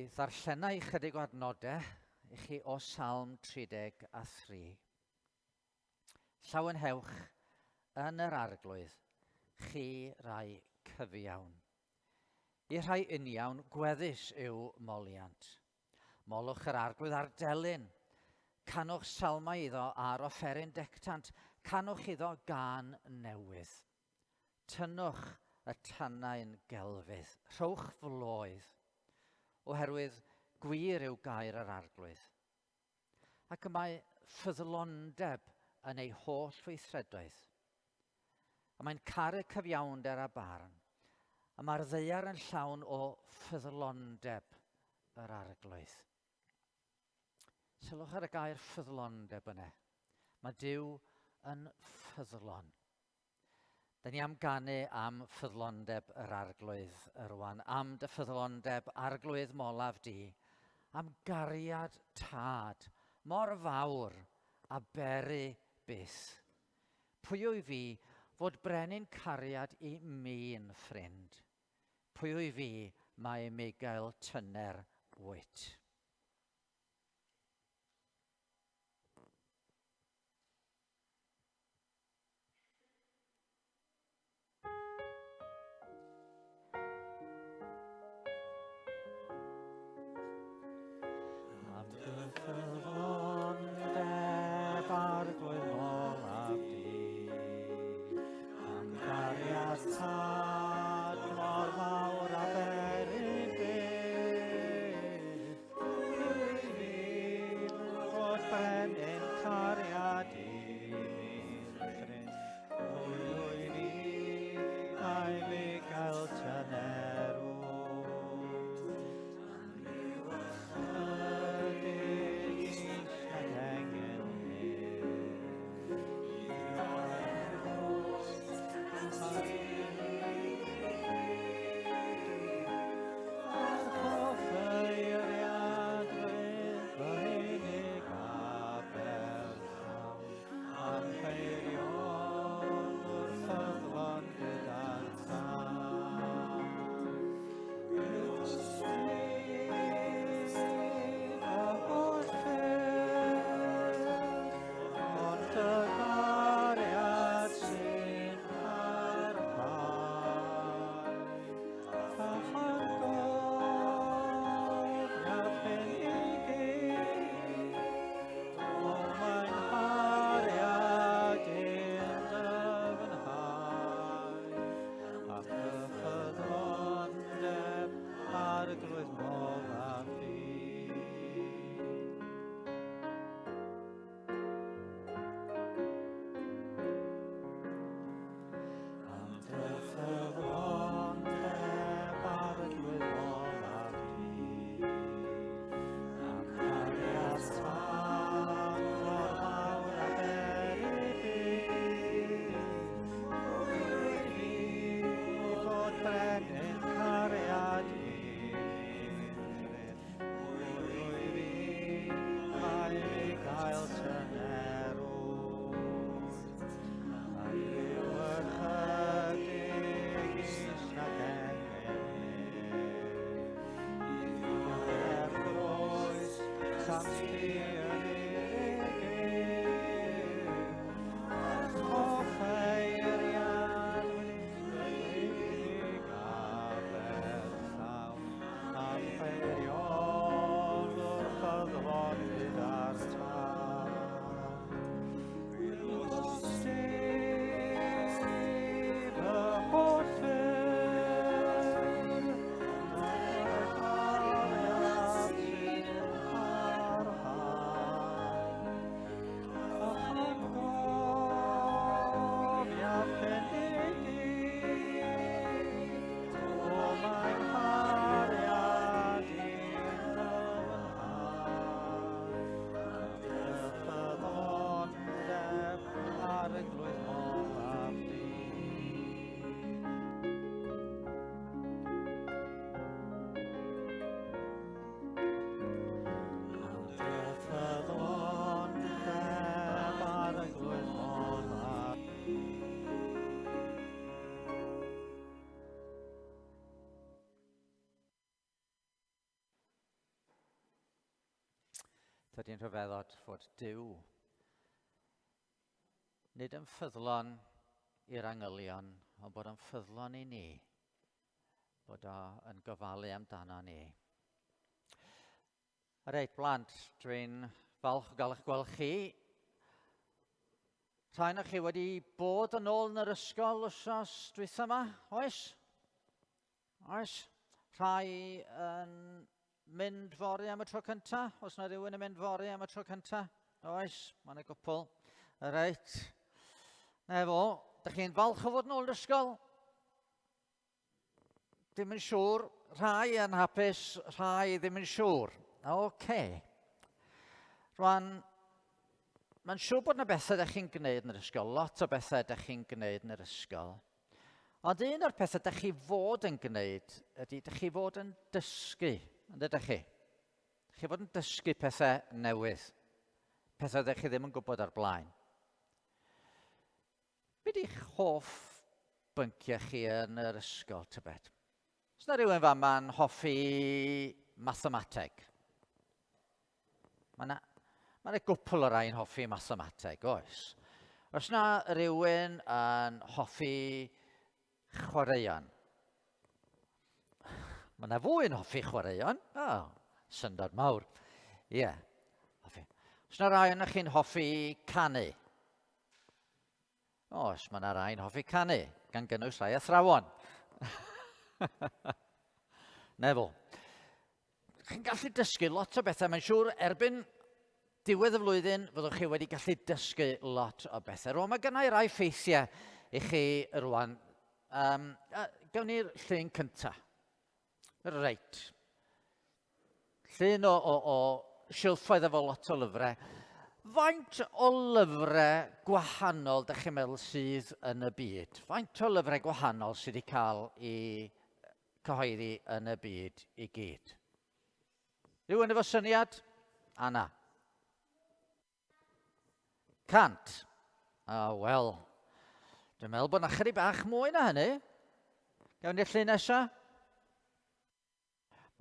Mi ddarllenai chydig o adnodau i chi o Salm 33. Llawenhewch yn yr arglwydd, chi rai cyfiawn. I rhai uniawn, gweddus yw moliant. Molwch yr arglwydd ar delyn. Canwch salmau iddo ar offeryn dectant. Canwch iddo gân newydd. Tynnwch y tannau'n gelfydd, rhowch floedd, oherwydd gwir yw gair yr Arglwydd. Ac y mae ffyddlondeb yn ei holl weithredoedd. Y mae'n caru cyfiawnder a barn. Y mae'r ddaear yn llawn o ffyddlondeb yr Arglwydd. Sylwch ar y gair ffyddlondeb yna. Mae Duw yn ffyddlon. Da ni am ganu am ffyddlondeb yr Arglwydd rwan, am dy ffyddlondeb, Arglwydd molaf di, am gariad tad, mor fawr a beru byth. Pwy wyf fi fod brenin cariad i mi'n ffrind? Pwy wyf fi mae Migael tyner wyt? Am dy ffyddlondeb arglwydd molaf di, am gariad tad mor fawr a beryg byth. Pwy fi fod brenin cariad i mi ffrind, pwy wyf fi a'i mi gael tynerwch. Ychydig is nag engen Dydy'n rhyfeddod fod Duw nid yn ffyddlon i'r angylion, ond bod yn ffyddlon i ni, bod o yn gofalu amdano ni. Reit, blant, dwi'n falch o gael eich gweld chi. Rhai o'ch chi wedi bod yn ôl yn yr ysgol wythnos dwytha yma, oes? Oes? Rhai yn mynd fory am y tro cynta? Oes na rhywun yn mynd fory am y tro cynta? Oes, mae yna gwpl. Reit. Na fo, da chi'n falch o fod yn ôl yr ysgol? Dim yn siŵr. Rhai yn hapus, rhai ddim yn siŵr. Oce. Okay. Rwan, mae'n siŵr bod yna bethau ydych chi'n gwneud yn yr ysgol, lot o bethau ydych chi'n gwneud yn yr ysgol. Ond un o'r pethau ydych chi fod yn gwneud ydy ydych chi fod yn dysgu, yn dydych chi? Chi fod yn dysgu pethau newydd, pethau ydych chi ddim yn gwybod ar blaen. Be di'ch hoff bynciau chi yn yr ysgol, tybed? Os na rhywun fama'n hoffi mathemateg? Mae yna ma na gwpl o rai'n hoffi mathemateg, oes. Os na rhywun yn hoffi chwaraeon? Mae yna fwy yn hoffi chwaraeon. O, oh, syndod mawr. Ie, yeah, hoffi. Os na rai yna chi'n hoffi canu? Oes, mae yna rai'n hoffi canu, gan gynnwys rhai athrawon. Nefo. Chi'n gallu dysgu lot o bethau, mae'n siŵr erbyn diwedd y flwyddyn fyddwch chi wedi gallu dysgu lot o bethau. Rwan, mae gennau rai ffeithiau i chi rwan. Um, gawn ni'r llun cyntaf. Reit. Llun o, o, o silffoedd efo lot o lyfrau. Faint o lyfrau gwahanol da chi'n meddwl sydd yn y byd? Faint o lyfrau gwahanol sydd wedi cael ei cyhoeddi yn y byd i gyd? Rhywun efo syniad? Anna. 100. O, oh, wel, dwi'n meddwl bod na chydig bach mwy na hynny. Gawn ni'r llun nesaf?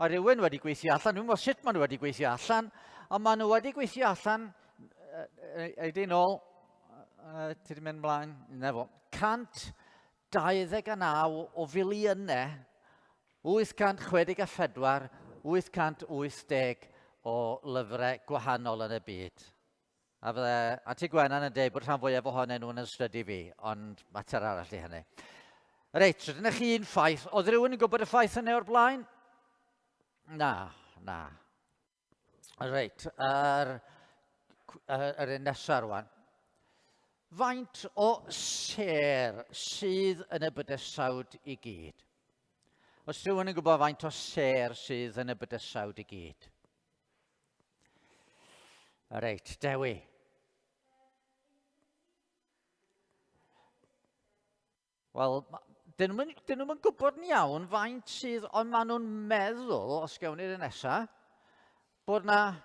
Mae rhywun wedi gweithio allan, dwi'n gwybod sut maen nhw wedi gweithio allan, ond maen nhw wedi gweithio allan, ei di nôl, ti wedi mynd mlaen, na fo, 129 o filiynau, 864, 880 o lyfrau gwahanol yn y byd. A fydde Anti Gwenan yn dweud bod rhan fwyaf ohonyn nhw'n yn stydi fi, ond mater arall i hynny. Reit, so dyna chi un ffaith. Oedd rhywun yn gwybod y ffaith yna o'r blaen? Na, na. Reit, yr, yr un nesaf rwan. Faint o sêr sydd yn y bydysawd i gyd? Os rhywun yn gwybod faint o sêr sydd yn y bydysawd i gyd? Reit, Dewi. Wel, dyn nhw'n dyn nhw gwybod yn iawn faint sydd, ond maen nhw'n meddwl, os gewn ni'r un nesaf, bod na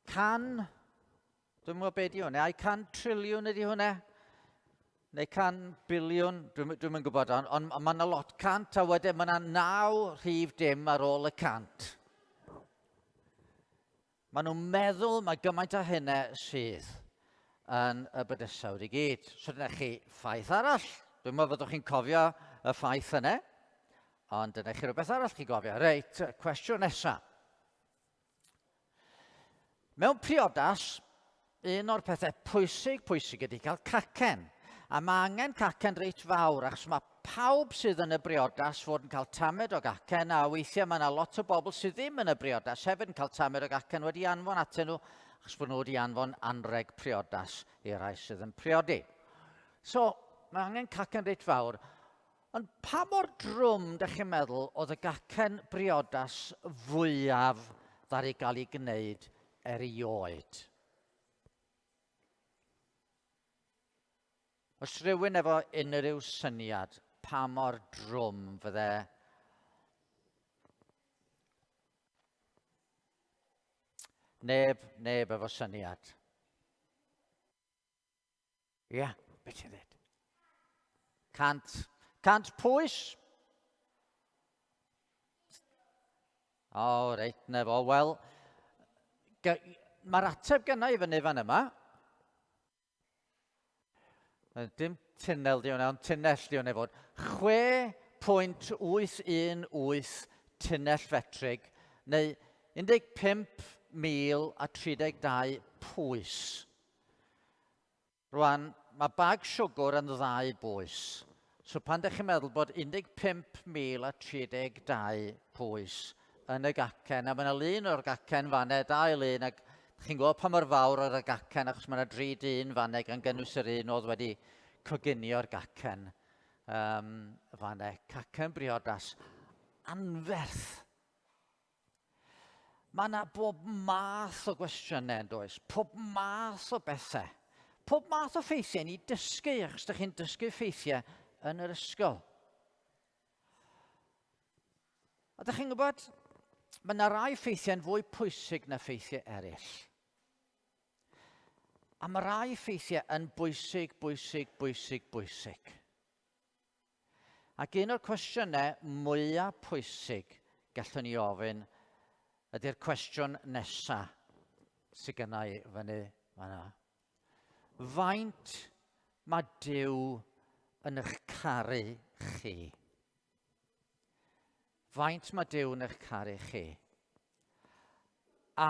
can, dwi'n gwybod beth di hwnna, ai can triliwn ydi hwnna? Neu can biliwn, dwi'n dwi yn gwybod, ond on, on mae yna lot cant, a wedyn mae yna naw rhif dim ar ôl y cant. Maen nhw'n meddwl mae gymaint o hynna sydd yn y bydysawd i gyd. So dyna chi ffaith arall. Dwi'n meddwl fyddwch chi'n cofio y ffaith yna, ond dyna chi rhywbeth arall chi gofio. Reit, cwestiwn nesaf. Mewn priodas, un o'r pethau pwysig pwysig ydy cael cacen. A mae angen cacen reit fawr, achos mae pawb sydd yn y briodas fod yn cael tamed o gacen, a weithiau mae yna lot o bobl sydd ddim yn y briodas hefyd yn cael tamed o gacen wedi anfon atyn nhw, achos bod nhw wedi anfon anreg priodas i'r rhai sydd yn priodi. So, mae angen cacen reit fawr. Ond pa mor drwm, dych chi'n meddwl, oedd y gacen briodas fwyaf ddaru gael ei gwneud erioed? Os rhywun efo unrhyw syniad pa mor drwm fydde Neb, neb efo syniad. Ia, yeah, beth ti'n dweud? 100, 100 pwys? O, oh, reit, na fo. Wel, Mae'r ateb gynna i fyny fan yma. Dim tunnel di hwnna, ond tunnell di hwnna i fod. 6.818 tunnell fetrig, neu 15,032 pwys. Rwan, mae bag siwgr yn ddau bwys. So pan dych chi'n meddwl bod 15,032 pwys yn y gacen, a mae yna lun o'r gacen fanne, dau lun, ac chi'n gweld pa mor fawr oedd y gacen, achos mae yna dri dyn fanne gan gynnwys yr un oedd wedi coginio'r gacen um, fanne. Cacen briodas anferth. Mae yna bob math o gwestiynau yn does, pob math o bethau, pob math o ffeithiau ni dysgu, achos ydych chi'n dysgu ffeithiau yn yr ysgol. A ydych chi'n gwybod, mae yna rai ffeithiau'n fwy pwysig na ffeithiau eraill. A mae rai ffeithiau yn bwysig, bwysig, bwysig, bwysig. Ac un o'r cwestiynau mwyaf pwysig gallwn ni ofyn ydy'r cwestiwn nesa sydd gynna i fyny fan'na. Faint mae Duw yn eich caru chi? Faint mae Duw yn eich caru chi? A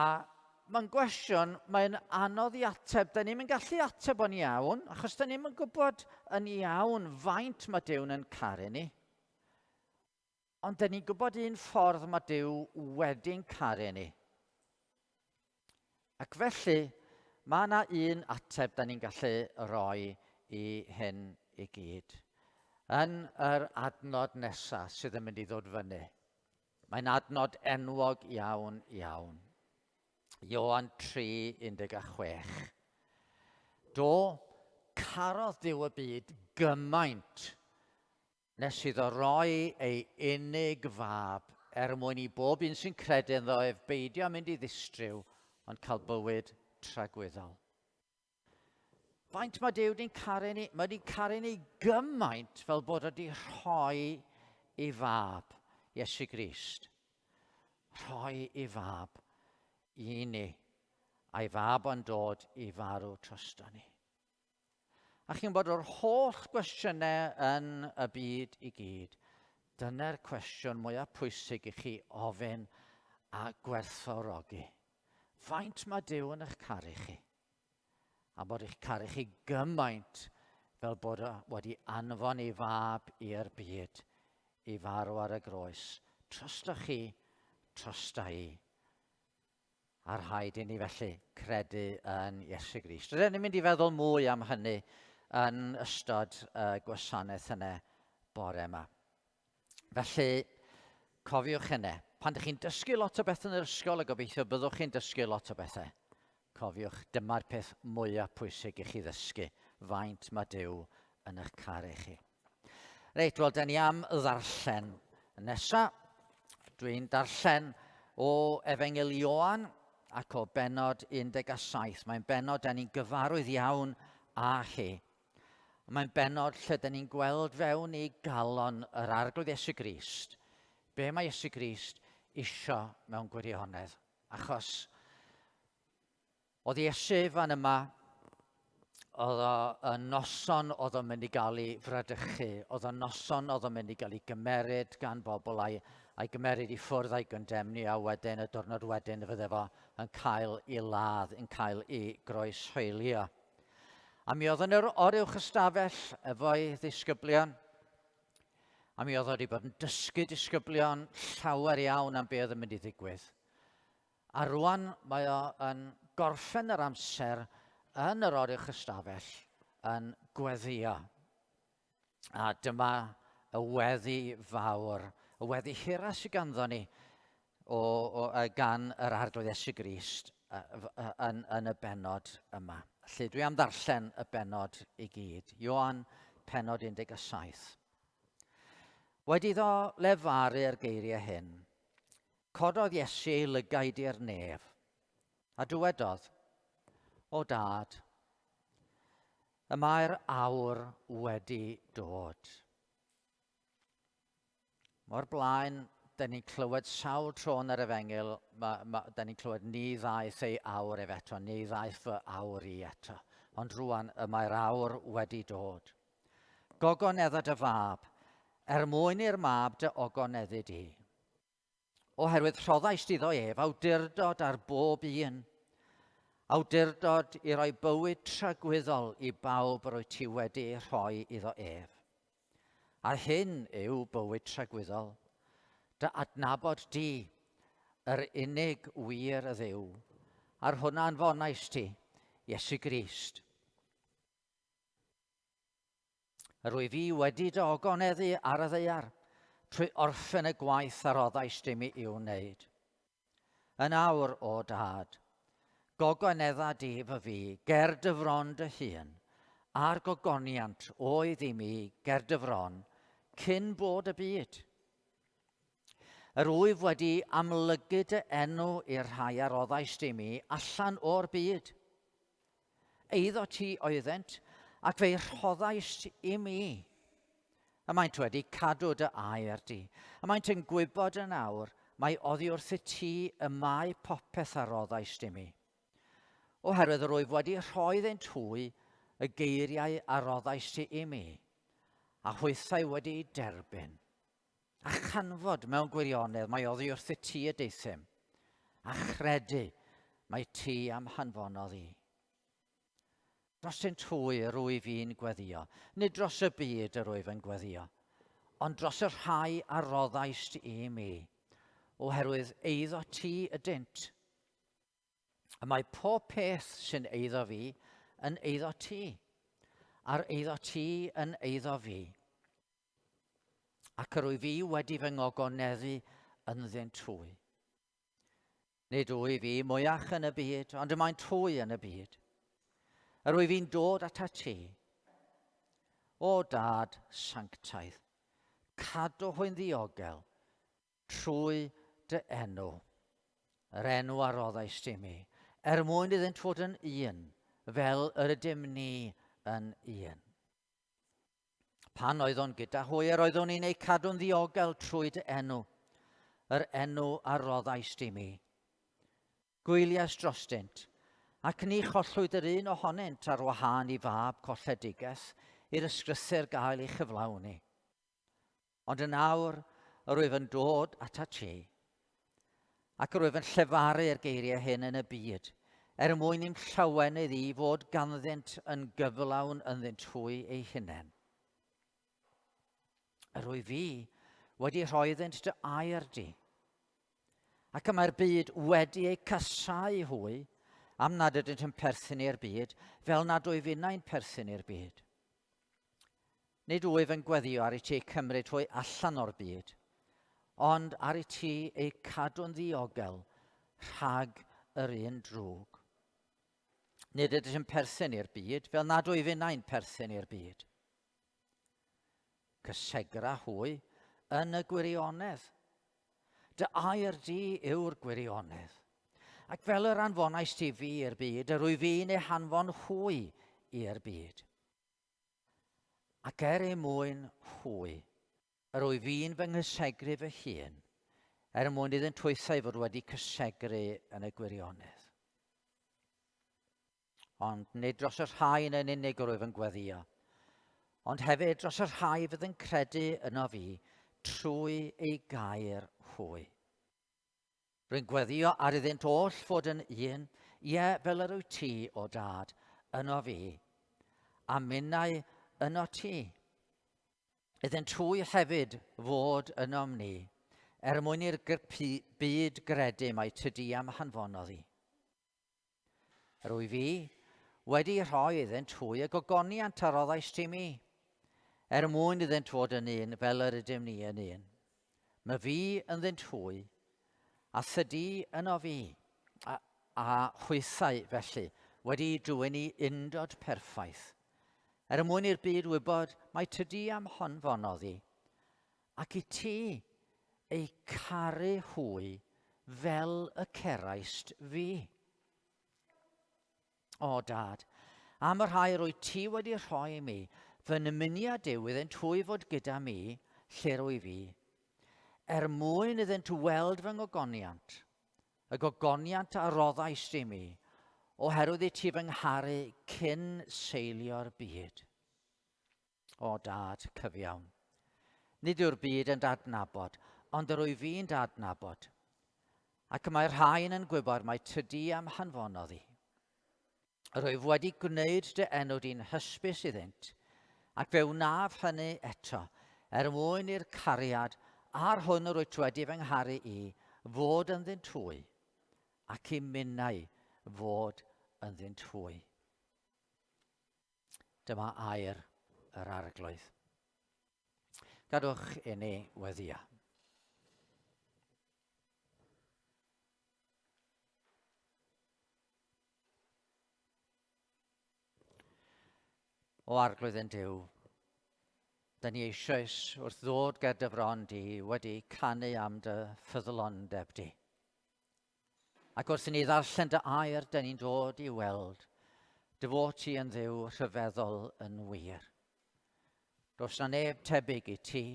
mae'n gwestiwn, mae'n anodd i ateb. Da ni'n gallu ateb o'n iawn, achos da ni'n gwybod yn iawn faint mae Duw'n yn caru ni. Ond da ni'n gwybod un ffordd mae Duw wedi'n caru ni. Ac felly, mae yna un ateb da ni'n gallu roi i hyn i gyd. Yn yr adnod nesaf sydd yn mynd i ddod fyny. Mae'n adnod enwog iawn, iawn. Ioan 3:16. Do, carodd Duw y byd gymaint nes iddo roi ei unig fab er mwyn i bob un sy'n credu ynddo ef beidio â mynd i ddistryw, ond cael bywyd tragwyddol. Faint mae Duw wedi'n caru ni? Mae wedi caru ni gymaint fel bod wedi rhoi ei fab, Iesu Grist. Rhoi ei fab i ni, a'i fab o'n dod i farw drosto ni. A chi'n bod o'r holl gwestiynau yn y byd i gyd, dyna'r cwestiwn mwyaf pwysig i chi ofyn a gwerthfawrogi. Faint mae Duw yn eich caru chi? A bod eich caru chi gymaint fel bod o wedi anfon ei fab i'r byd i farw ar y groes. Trosto chi, trosta i. A rhaid i ni felly credu yn Iesu Grist. Rydyn ni'n mynd i feddwl mwy am hynny yn ystod y gwasanaeth yna bore yma. Felly, cofiwch hynny. Pan ydych chi'n dysgu lot o bethau yn yr ysgol, a gobeithio byddwch chi'n dysgu lot o bethau, cofiwch, dyma'r peth mwyaf pwysig i chi ddysgu, faint mae Duw yn eich caru chi. Reit, wel, da ni am ddarllen nesa. Dwi'n darllen o Efengyl Ioan ac o benod 17. Mae'n benod da ni'n gyfarwydd iawn â chi. Mae'n benod lle da ni'n gweld fewn i galon yr Arglwydd Iesu Grist. Be mae Iesu Grist isio mewn gwirionedd? Achos Oedd Iesu fan yma, oedd o y noson oedd o'n mynd i gael ei fradychu, oedd o noson oedd o'n mynd i gael ei gymeryd gan bobl a'i, a'i gymeryd i ffwrdd a'i gondemni, a wedyn y diwrnod wedyn fydde fo yn cael ei ladd, yn cael ei groeshoelio. A mi oedd yn yr oruwch ystafell efo'i ddisgyblion, a mi oedd o wedi bod yn dysgu disgyblion llawer iawn am be oedd yn mynd i ddigwydd. A rwan mae o yn gorffen yr amser yn yr oruwch ystafell yn gweddio. A dyma y weddi fawr, y weddi hira sydd ganddo ni o, o, gan yr Arglwydd Iesu Grist yn, yn y benod yma. Felly dwi am ddarllen y benod i gyd. Ioan penod 17. Wedi iddo lefaru'r geiriau hyn, Cododd Iesu ei lygaid i'r nef, a dywedodd, O Dad, y mae'r awr wedi dod. Mor blaen, da ni'n clywed sawl tro yn yr efengyl, ma, ma, da ni'n clywed ni ddaeth ei awr ef eto, ni ddaeth fy awr i eto. Ond rwan y mae'r awr wedi dod. Gogonedda dy fab, er mwyn i'r mab dy ogoneddu di. Oherwydd rhoddaist iddo ef awdurdod ar bob un, awdurdod i roi bywyd tragwyddol i bawb yr wyt ti wedi ei rhoi iddo ef. A hyn yw bywyd tragwyddol, dy adnabod di, yr unig wir y Dduw, a'r hwn a anfonaist ti, Iesu Grist. Yr wyf i wedi dy ogoneddu ar y ddaear, trwy orffen y gwaith a roddaist i mi i'w wneud. Yn awr, o Dad, gogonedda di fy fi ger dy fron dy hun, a'r gogoniant oedd i mi ger dy fron cyn bod y byd. Yr wyf wedi amlygu dy enw i'r rhai a roddaist i mi allan o'r byd. Eiddo ti oeddent, ac fe'i rhoddaist i mi. Y maent wedi cadw dy air di. Y maent yn gwybod yn awr mai oddi wrthyt ti y mae popeth a roddaist i mi. Oherwydd yr wyf wedi rhoi iddynt hwy y geiriau a roddaist ti i mi, a hwythau wedi'u derbyn. A chanfod mewn gwirionedd mai oddi wrthyt ti y deuthum, a chredu mai ti am hanfonodd i. Drostynt hwy yr wyf i'n gweddio, nid dros y byd yr wyf yn gweddio, ond dros y rhai a roddaist i mi, oherwydd eiddo ti ydynt. Y mae pob peth sy'n eiddo fi yn eiddo ti, a'r eiddo ti yn eiddo fi. Ac yr wyf fi wedi fy ngogoneddu ynddynt hwy. Nid wyf fi mwyach yn y byd, ond y maent hwy yn y byd. Yr wyf fi'n dod atat ti. O Dad sanctaidd, cadw hwy'n ddiogel trwy dy enw, yr enw a roddaist i mi, er mwyn iddynt fod yn un, fel yr ydym ni yn un. Pan oeddwn gyda hwy, yr oeddwn i'n eu cadw'n ddiogel trwy dy enw, yr enw a roddaist i mi. Gwyliais drostynt, ac ni chollwyd yr un ohonynt ar wahân i fab colledigaeth i'r ysgrythur gael ei chyflawni. Ond yn awr yr wyf yn dod atat ti, ac yr wyf yn llefaru'r geiriau hyn yn y byd, er mwyn i'm llawenydd i fod ganddynt yn gyflawn ynddynt hwy eu hunain. Yr wyf fi wedi rhoi iddynt dy air di, ac y mae'r byd wedi eu casáu hwy, am nad ydynt yn perthyn i'r byd, fel nad wyf innau'n perthyn i'r byd. Nid wyf yn gweddio ar i ti eu cymryd hwy allan o'r byd, ond ar i ti eu cadw'n ddiogel rhag yr un drwg. Nid ydych yn perthyn i'r byd, fel nad wyf innau'n perthyn i'r byd. Cysegra hwy yn y gwirionedd. Dy air di yw'r gwirionedd. Ac fel yr anfonais ti fi i'r byd, yr wyf fi'n eu hanfon hwy i'r byd. Ac er eu mwyn hwy, yr wyf fi'n fy nghysegru fy hun, er mwyn iddynt hwythau fod wedi cysegru yn y gwirionedd. Ond nid dros y rhain yn unig yr wyf yn gweddio, ond hefyd dros y rhai fydd yn credu yno fi trwy ei gair hwy. Rwy'n gweddio ar iddynt oll fod yn un, ie, fel yr wyt ti, o Dad, yno fi, a minnau yno ti. Iddynt hwy hefyd fod ynom ni, er mwyn i'r byd gredu mai tydi am hanfonodd i. Yr wyf fi wedi rhoi iddynt hwy y gogoniant a roddaist i mi, er mwyn iddynt fod yn un fel yr ydym ni yn un. Mae fi ynddynt hwy, a thydi yno fi, a, a hwythau felly, wedi dwyn i undod perffaith, er mwyn i'r byd wybod mai tydi am honfonodd i, ac i ti eu caru hwy fel y ceraist fi. O, Dad, am y rhai rwy ti wedi rhoi i mi, fy nymuniad yw iddynt hwy fod gyda mi lle rwy fi, er mwyn iddynt weld fy ngogoniant, y gogoniant a roddaist i mi, oherwydd i ti fy ngharu cyn seilio'r byd. O Dad cyfiawn, nid yw'r byd yn d'adnabod, ond yr wyf fi'n d'adnabod. Ac y mae'r rhain yn gwybod mai tydi a'm hanfonodd i. Yr wyf wedi gwneud dy enw di'n hysbys iddynt, ac fe wnaf hynny eto, er mwyn i'r cariad a'r hwn yr wyt wedi fy ngharu i fod ynddynt hwy, ac i minnau fod ynddynt hwy. Dyma air yr arglwydd. Gadwch i ni weddia. O arglwydd yn Duw, da ni eisoes wrth ddod ger dy fron di wedi canu am dy ffyddlondeb di. Ac wrth i ni ddarllen dy air, dyn ni'n dod i weld dy fod ti yn ddiw rhyfeddol yn wir. Does na neb tebyg i ti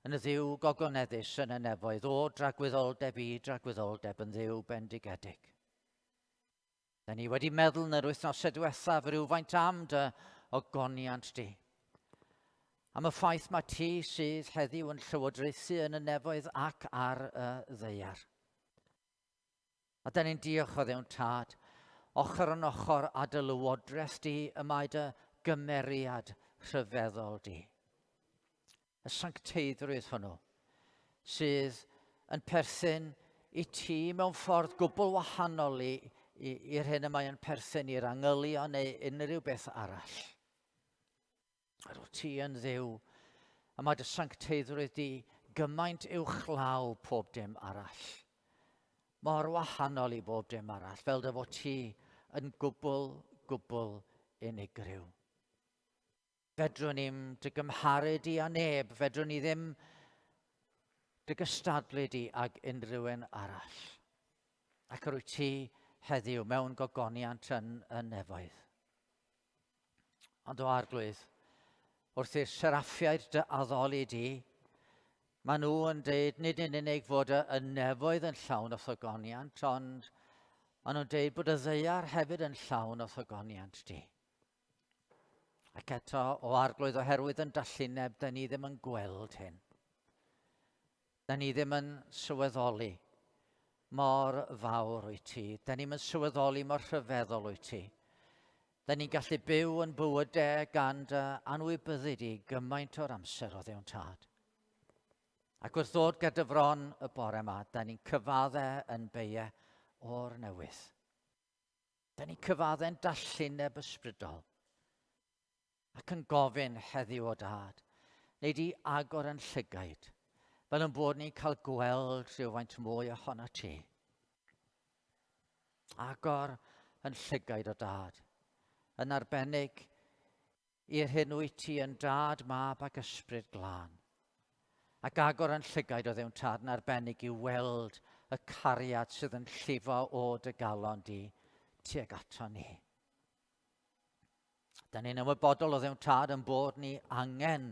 yn y ddiw gogoneddus yn y nefoedd, o dragwyddoldeb i dragwyddoldeb yn ddiw bendigedig. Da ni wedi meddwl yn yr wythnosau diwethaf rhywfaint am dy ogoniant di. Am y ffaith mae ti sydd heddiw yn llywodraethu yn y nefoedd ac ar y ddaear. A da ni'n diolch o ddewn tad, ochr yn ochr â dy lywodraeth di y mae dy gymeriad rhyfeddol di. Y sancteiddrwydd hwnnw sydd yn perthyn i ti mewn ffordd gwbl wahanol i, i, i'r hyn y mae yn perthyn i'r angylion neu unrhyw beth arall. Yr wyt ti yn ddiw, a mae dy sancteiddrwydd di gymaint uwchlaw pob dim arall. Mor wahanol i bob dim arall, fel dy fod ti yn gwbl, gwbl unigryw. Fedrwn ni'm dy gymharu di â neb, fedrwn ni ddim dy gystadlu di ag unrhyw un arall. Ac yr wyt ti heddiw mewn gogoniant yn y nefoedd. Ond o arglwydd, wrth i'r seraffiaid dy addoli di, maen nhw yn deud nid yn unig fod y, y nefoedd yn llawn o thogoniant, ond maen nhw'n deud bod y ddeiar hefyd yn llawn o thogoniant di. Ac eto, o arglwydd, oherwydd yn dallineb, da ni ddim yn gweld hyn. Da ni ddim yn sylweddoli mor fawr wyt ti. Da ni'n sylweddoli mor rhyfeddol wyt ti. Da ni'n gallu byw yn bywydau gan dy anwybyddu di gymaint o'r amser o ddewn tad. Ac wrth ddod gyda dy fron y bore yma, da ni'n cyfadde yn beie o'r newydd. Da ni'n cyfadde'n dallineb ysbrydol. Ac yn gofyn heddiw o dad, neu di agor yn llygaid, fel yn bod ni'n cael gweld rhywfaint mwy ohono ti. Agor yn llygaid o dad, yn arbennig i'r hyn wyt ti yn dad, mab ac ysbryd glân. Ac agor yn llygaid o ddewn tad yn arbennig i weld y cariad sydd yn llifo o dy galon di tuag ato ni. Da ni'n ymwybodol o ddewn tad yn bod ni angen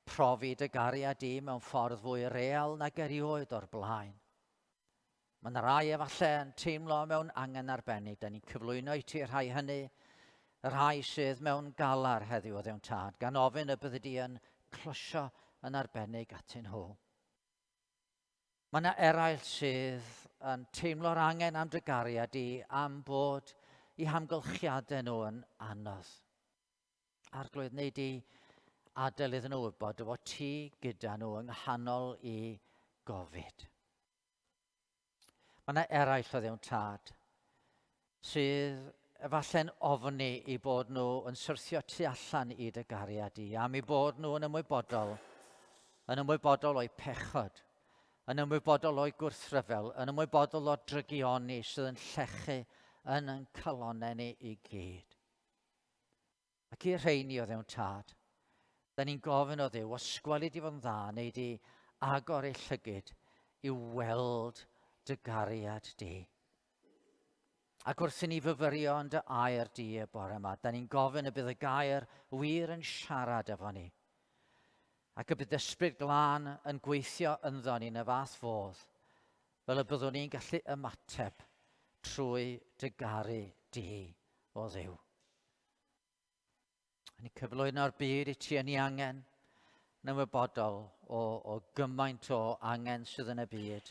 profi dy gariad di mewn ffordd fwy real nag erioed o'r blaen. Mae yna rai efallai yn teimlo mewn angen arbennig. Da ni'n cyflwyno i ti rhai hynny, y rhai sydd mewn galar heddiw o ddewn tad, gan ofyn y byddi di yn closio yn arbennig atyn nhw. Mae yna eraill sydd yn teimlo'r angen am dy gariad di am bod i hamgylchiadau nhw yn anodd. Arglwydd, neu di adael iddyn nhw wybod dy fod ti gyda nhw yng nghanol i gofid. Mae yna eraill o ddewn tad sydd efallai'n ofni i bod nhw yn syrthio tu allan i dy gariad di, am i bod nhw yn ymwybodol, yn ymwybodol o'i pechod, yn ymwybodol o'i gwrthryfel, yn ymwybodol o'r drygioni sydd yn llechu yn yn calonau ni i gyd. Ac i'r rheini o ddewn tad, da ni'n gofyn o Dduw, os gweli di fod yn dda, neu di agor ei llygyd i weld dy gariad di. Ac wrth i ni fyfyrio yn dy air di y bore yma, da ni'n gofyn y bydd y gair wir yn siarad efo ni. Ac y bydd Ysbryd Glân yn gweithio ynddo ni yn y fath fodd, fel y byddwn ni'n gallu ymateb trwy dy garu di, o Dduw. Ni cyflwyno'r byd i ti yn ei angen, yn ymwybodol o, o gymaint o angen sydd yn y byd,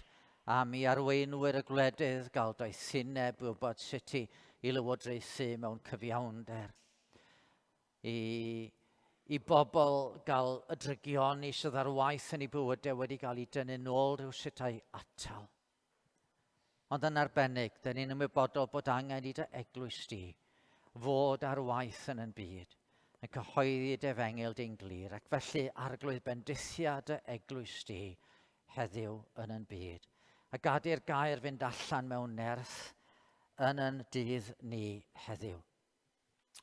am i arweinwyr y gwledydd gael doethineb wybod sut i, i lywodraethu mewn cyfiawnder, i, i bobl gael y drygioni sydd ar waith yn eu bywydau wedi cael ei dynnu nôl rhywsut a'i atal. Ond yn arbennig, dyn ni'n ymwybodol bod angen i dy eglwys di fod ar waith yn yn byd, yn cyhoeddi dy efengyl di'n glir, ac felly arglwydd bendithia dy eglwys di heddiw yn yn byd, a gad i'r gair fynd allan mewn nerth yn yn dydd ni heddiw.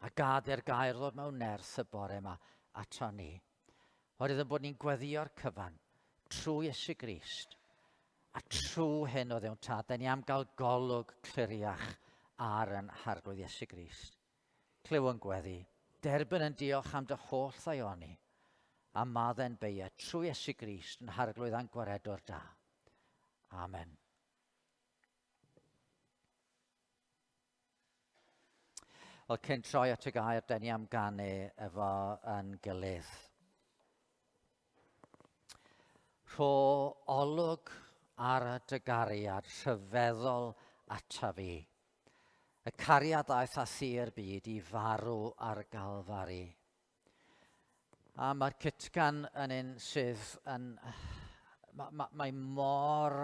A gad i'r gair ddod mewn nerth y bore yma ato ni. Oherwydd yn bod ni'n gweddïo'r cyfan trwy Iesu Grist a trwy hyn o ddewn tad, da ni am gael golwg cliriach ar yn harglwydd Iesu Grist. Clyw yn gweddi, derbyn yn diolch am dy holl ddaioni, a madde'n beia trwy Iesu Grist yn harglwydd a'n gwaredwr da. Amen. Wel, cyn troi at y gair, da ni am ganu efo yn gilydd. Rho olwg ar dy gariad rhyfeddol ata fi. Y cariad aeth â thi'r byd i farw ar Galfari. A mae'r cytgan yn un sydd yn... Mae, mae, mae mor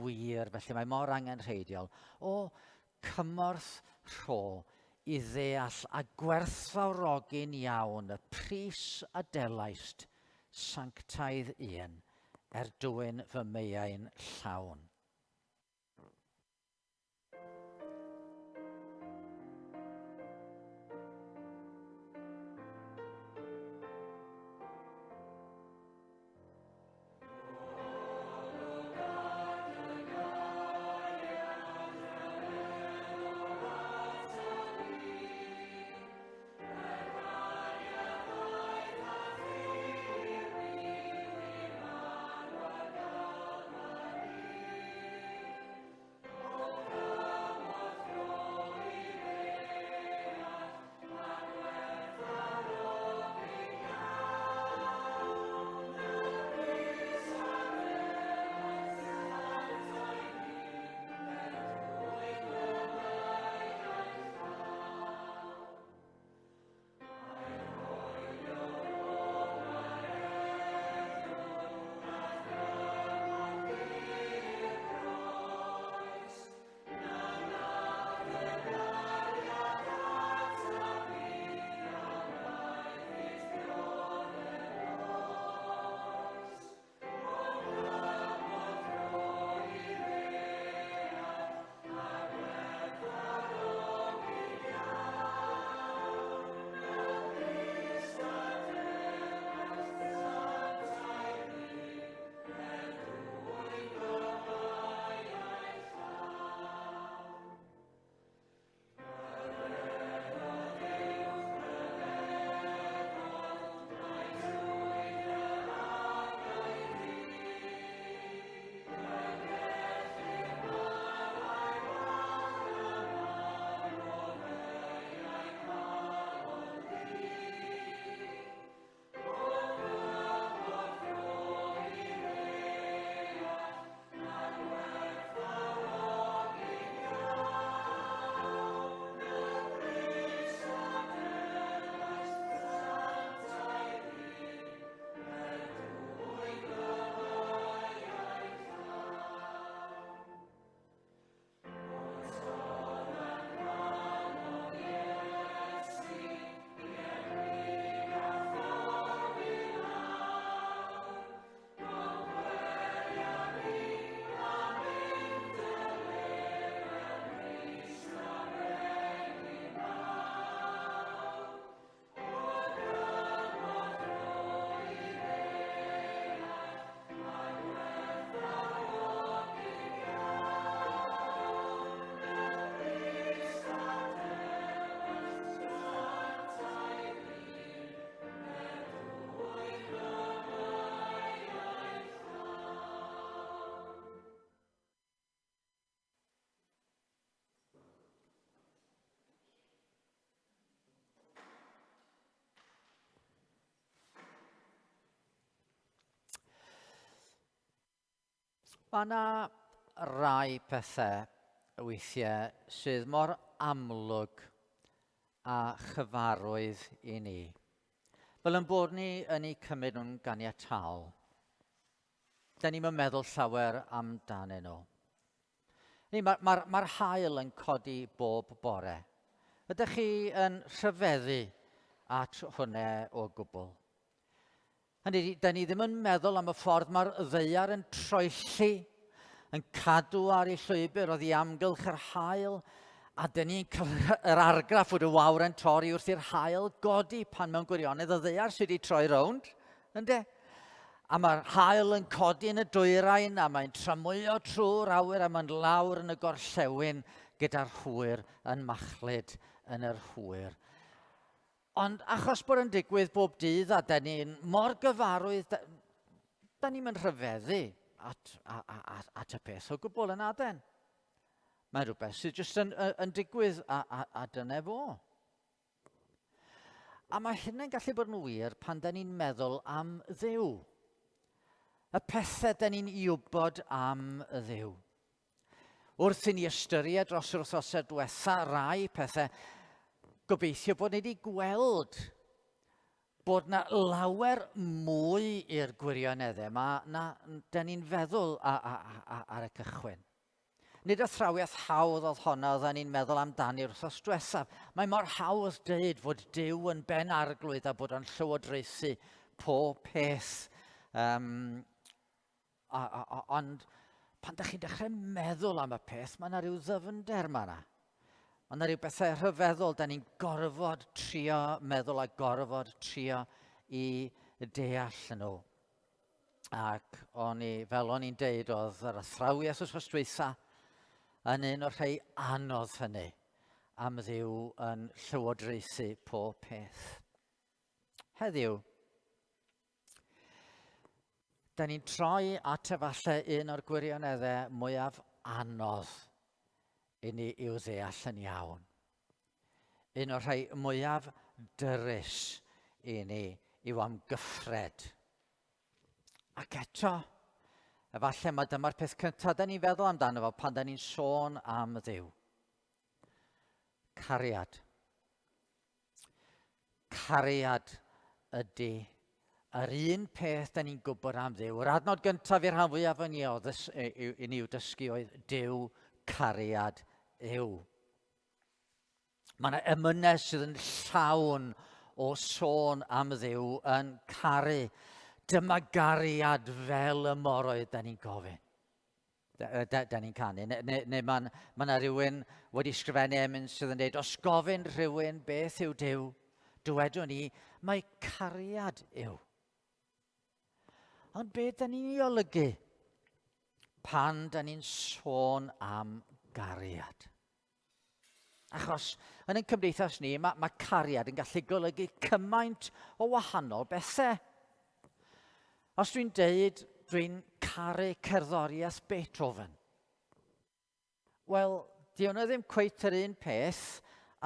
wir, felly mae mor angenrheidiol. O, cymorth rho i ddeall a gwerthfawrogi'n iawn y pris a delaist sanctaidd un er dwyn fy meiau'n llawn. Mae yna rai pethau weithiau sydd mor amlwg a chyfarwydd i ni, fel yn bod ni yn eu cymryd nhw'n ganiataol. Da ni'n meddwl llawer amdanyn nhw. Mae'r ma, ma haul yn codi bob bore. Ydych chi yn rhyfeddu at hwnna o gwbl? Hynny ydy, da ni ddim yn meddwl am y ffordd mae'r ddaear yn troelli, yn cadw ar ei llwybr oddi amgylch yr haul, a dyn ni'n cael yr argraff fod y wawr yn torri wrth i'r haul godi pan mewn gwirionedd y ddaear sydd wedi troi rownd, ynde? A mae'r haul yn codi yn y dwyrain a mae'n tramwyo trwy'r awyr a mae'n lawr yn y gorllewin gyda'r hwyr yn machlud yn yr hwyr. Ond achos bod yn digwydd bob dydd a da ni'n mor gyfarwydd, da, da ni'n mynd rhyfeddu at, a, a, a, at y peth o gwbl yn aden. Mae'n rhywbeth sydd jyst yn, yn digwydd a, a, a dyna fo. A mae hynny'n gallu bod yn wir pan da ni'n meddwl am Dduw. Y pethau da ni'n i wybod am Dduw. Wrth i ni ystyried dros yr wythnosau diwetha rai pethau, gobeithio bod ni wedi gweld bod na lawer mwy i'r gwirioneddau yma na da ni'n feddwl ar y cychwyn. Nid athrawiaeth hawdd oedd honna oedden ni'n meddwl amdani wrthos diwethaf. Mae mor hawdd dweud fod Duw yn ben arglwydd a bod o'n llywodraethu pob peth. Um, A, a, a, ond pan da chi'n dechrau meddwl am y peth, mae yna rhyw ddyfnder yma yna. Mae yna rhyw bethau rhyfeddol, da ni'n gorfod trio meddwl a gorfod trio i deall nhw. Ac o'n i, fel o'n i'n deud, oedd yr athrawiaeth wrth dwytha yn un o'r rhai anodd hynny am ddiw yn llywodraethu pob peth. Heddiw, Da ni'n troi at efallai un o'r gwirioneddau mwyaf anodd i ni i'w ddeall yn iawn. Un o'r rhai mwyaf dyrys i ni i'w amgyffred. Ac eto, efallai mae dyma'r peth cyntaf da ni'n feddwl amdano fo pan da ni'n sôn am Dduw. Cariad. Cariad ydy yr un peth da ni'n gwybod am Dduw. Yr adnod gyntaf i'r rhan fwyaf o'n ni o ddys, i ni i'w dysgu oedd Duw cariad yw. Mae yna emynau sydd yn llawn o sôn am Dduw yn caru. Dyma gariad fel y moroedd da ni'n gofyn. Da, da, da ni'n canu. Neu, neu, neu mae ma yna rhywun wedi sgrifennu emyn sydd yn dweud, os gofyn rhywun beth yw Duw, dywedwn ni, mae cariad yw. Ond beth da ni'n ei olygu pan da ni'n sôn am gariad? Achos yn ein cymdeithas ni, mae, mae cariad yn gallu golygu cymaint o wahanol bethau. Os dwi'n deud dwi'n caru cerddoriaeth Beethoven, wel, di hwnna ddim cweit yr un peth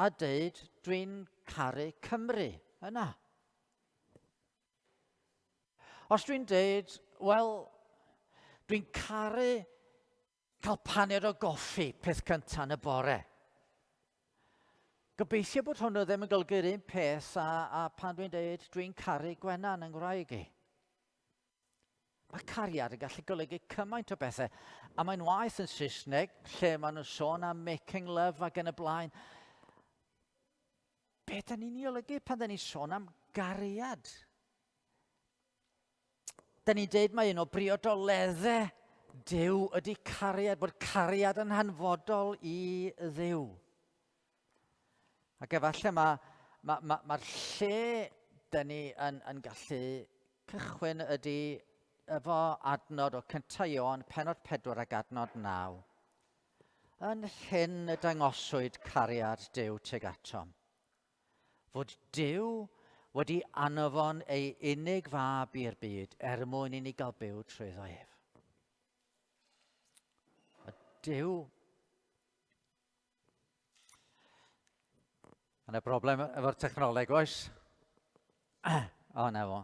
a deud dwi'n caru Cymru yna. Os dwi'n deud, wel, dwi'n caru Cael paned o goffi peth cyntaf yn y bore. Gobeithio bod hwnnw ddim yn golygu'r un peth a, a pan dwi'n dweud dwi'n caru Gwenan yng Ngwraig i. Mae cariad yn gallu golygu cymaint o bethau. A mae'n waeth yn Saesneg, lle maen nhw'n sôn am making love ac yn y blaen. Be da ni'n ei olygu pan da ni'n sôn am gariad? Da ni'n deud mai un o briodoleddau Duw ydy cariad, bod cariad yn hanfodol i Dduw. Ac efallai mae'r ma, ma, ma lle da ni yn, yn gallu cychwyn ydy efo adnod o cyntaf Ioan, penod 4 ac adnod 9. Yn hyn y dangoswyd cariad Duw tuag atom. Fod Duw wedi anfon ei unig fab i'r byd er mwyn i ni gael byw trwyddo ef. A Duw... Mae yna broblem efo'r technoleg, oes? O, na fo.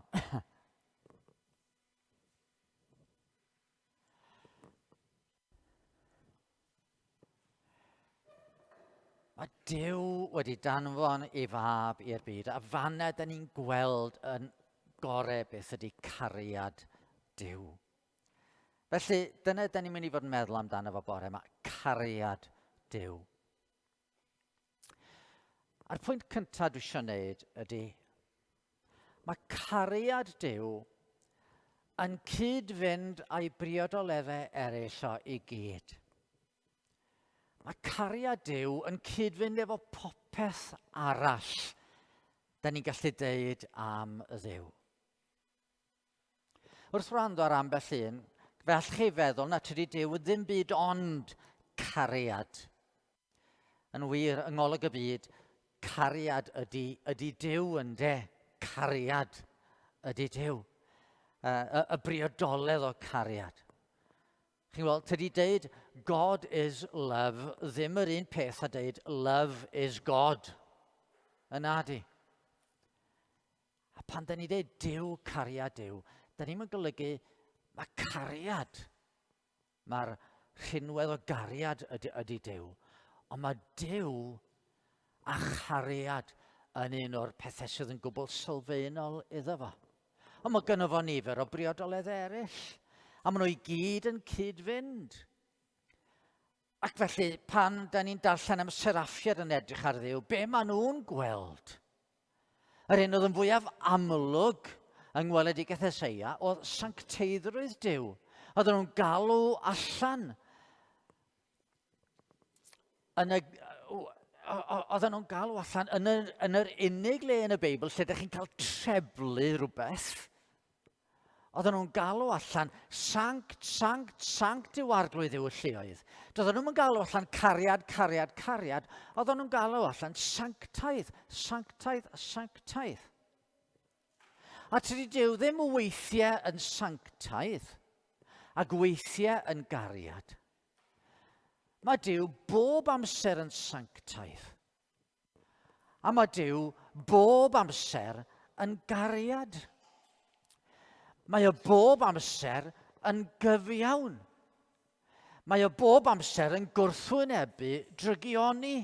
Duw wedi danfon ei fab i'r byd, a fanna da ni'n gweld yn gore beth ydy cariad Duw. Felly, dyna da ni'n mynd i fod yn meddwl amdano fo bore yma, cariad Duw. A'r pwynt cyntaf dwi eisiau gwneud ydy, mae cariad Duw yn cyd-fynd â'i briodoleddau eraill o i gyd. Mae cariad Duw yn cyd-fynd efo popeth arall da ni'n gallu deud am y Dduw. Wrth wrando ar ambell un, fe allwch chi feddwl na tydi Duw ddim byd ond cariad. Yn wir, yng ngolwg y byd, cariad ydy, ydy Duw ynde? Cariad ydy Duw. Y, y, y briodoledd o cariad. Chi'n gweld, tydi deud God is love ddim yr un peth a deud love is God. Yna di. A pan da ni dweud Duw, cariad Duw, da ni'n golygu mae cariad, mae'r rhinwedd o gariad ydy, ydy Duw, ond mae Duw a chariad yn un o'r pethau sydd yn gwbl sylfaenol iddo fo. Ond mae gynno fo nifer o briodoleddau eraill, a maen nhw i gyd yn cyd-fynd. Ac felly, pan da ni'n darllen am seraffiad yn edrych ar Dduw, be maen nhw'n gweld? Yr un oedd yn fwyaf amlwg yng ngweledigaeth Eseia oedd sancteiddrwydd Duw. Oedden nhw'n galw allan yn y, oedden nhw'n galw allan yn yr, yn yr unig le yn y Beibl lle ydych chi'n cael treblu rhywbeth. Oedden nhw'n galw allan, sanct, sanct, sanct yw arglwydd yw y lleoedd. Doedden nhw'n galw allan cariad, cariad, cariad. Oedden nhw'n galw allan sanctaidd, sanctaidd, sanctaidd. A tydi Duw ddim weithiau yn sanctaidd ac weithiau yn gariad. Mae Duw bob amser yn sanctaidd. A mae Duw bob amser yn gariad. Mae o bob amser yn gyfiawn. Mae o bob amser yn gwrthwynebu drygioni.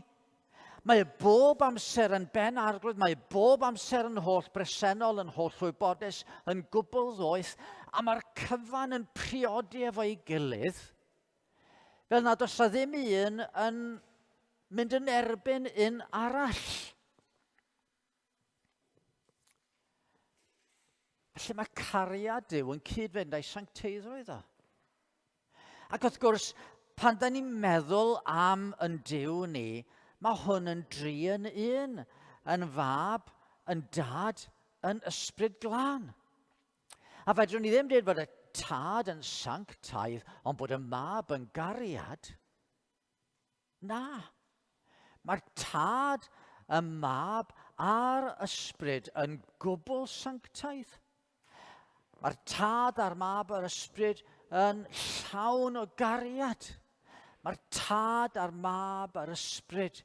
Mae o bob amser yn ben arglwydd, mae o bob amser yn holl bresennol, yn holl wybodus, yn gwbl ddoeth, a mae'r cyfan yn priodi efo'i gilydd, fel nad oes ddim un yn mynd yn erbyn un arall. Felly mae cariad Duw yn cyd-fynd â'i sancteiddrwydd o. Ac wrth gwrs, pan da ni'n meddwl am yn Duw ni, mae hwn yn dri yn un, yn fab, yn dad, yn ysbryd glân. A fedrwn ni ddim dweud bod y tad yn sanctaidd, ond bod y mab yn gariad. Na. Mae'r Tad, y Mab a'r Ysbryd yn gwbl sanctaidd. Mae'r Tad a'r Mab a'r Ysbryd yn llawn o gariad. Mae'r Tad a'r Mab a'r Ysbryd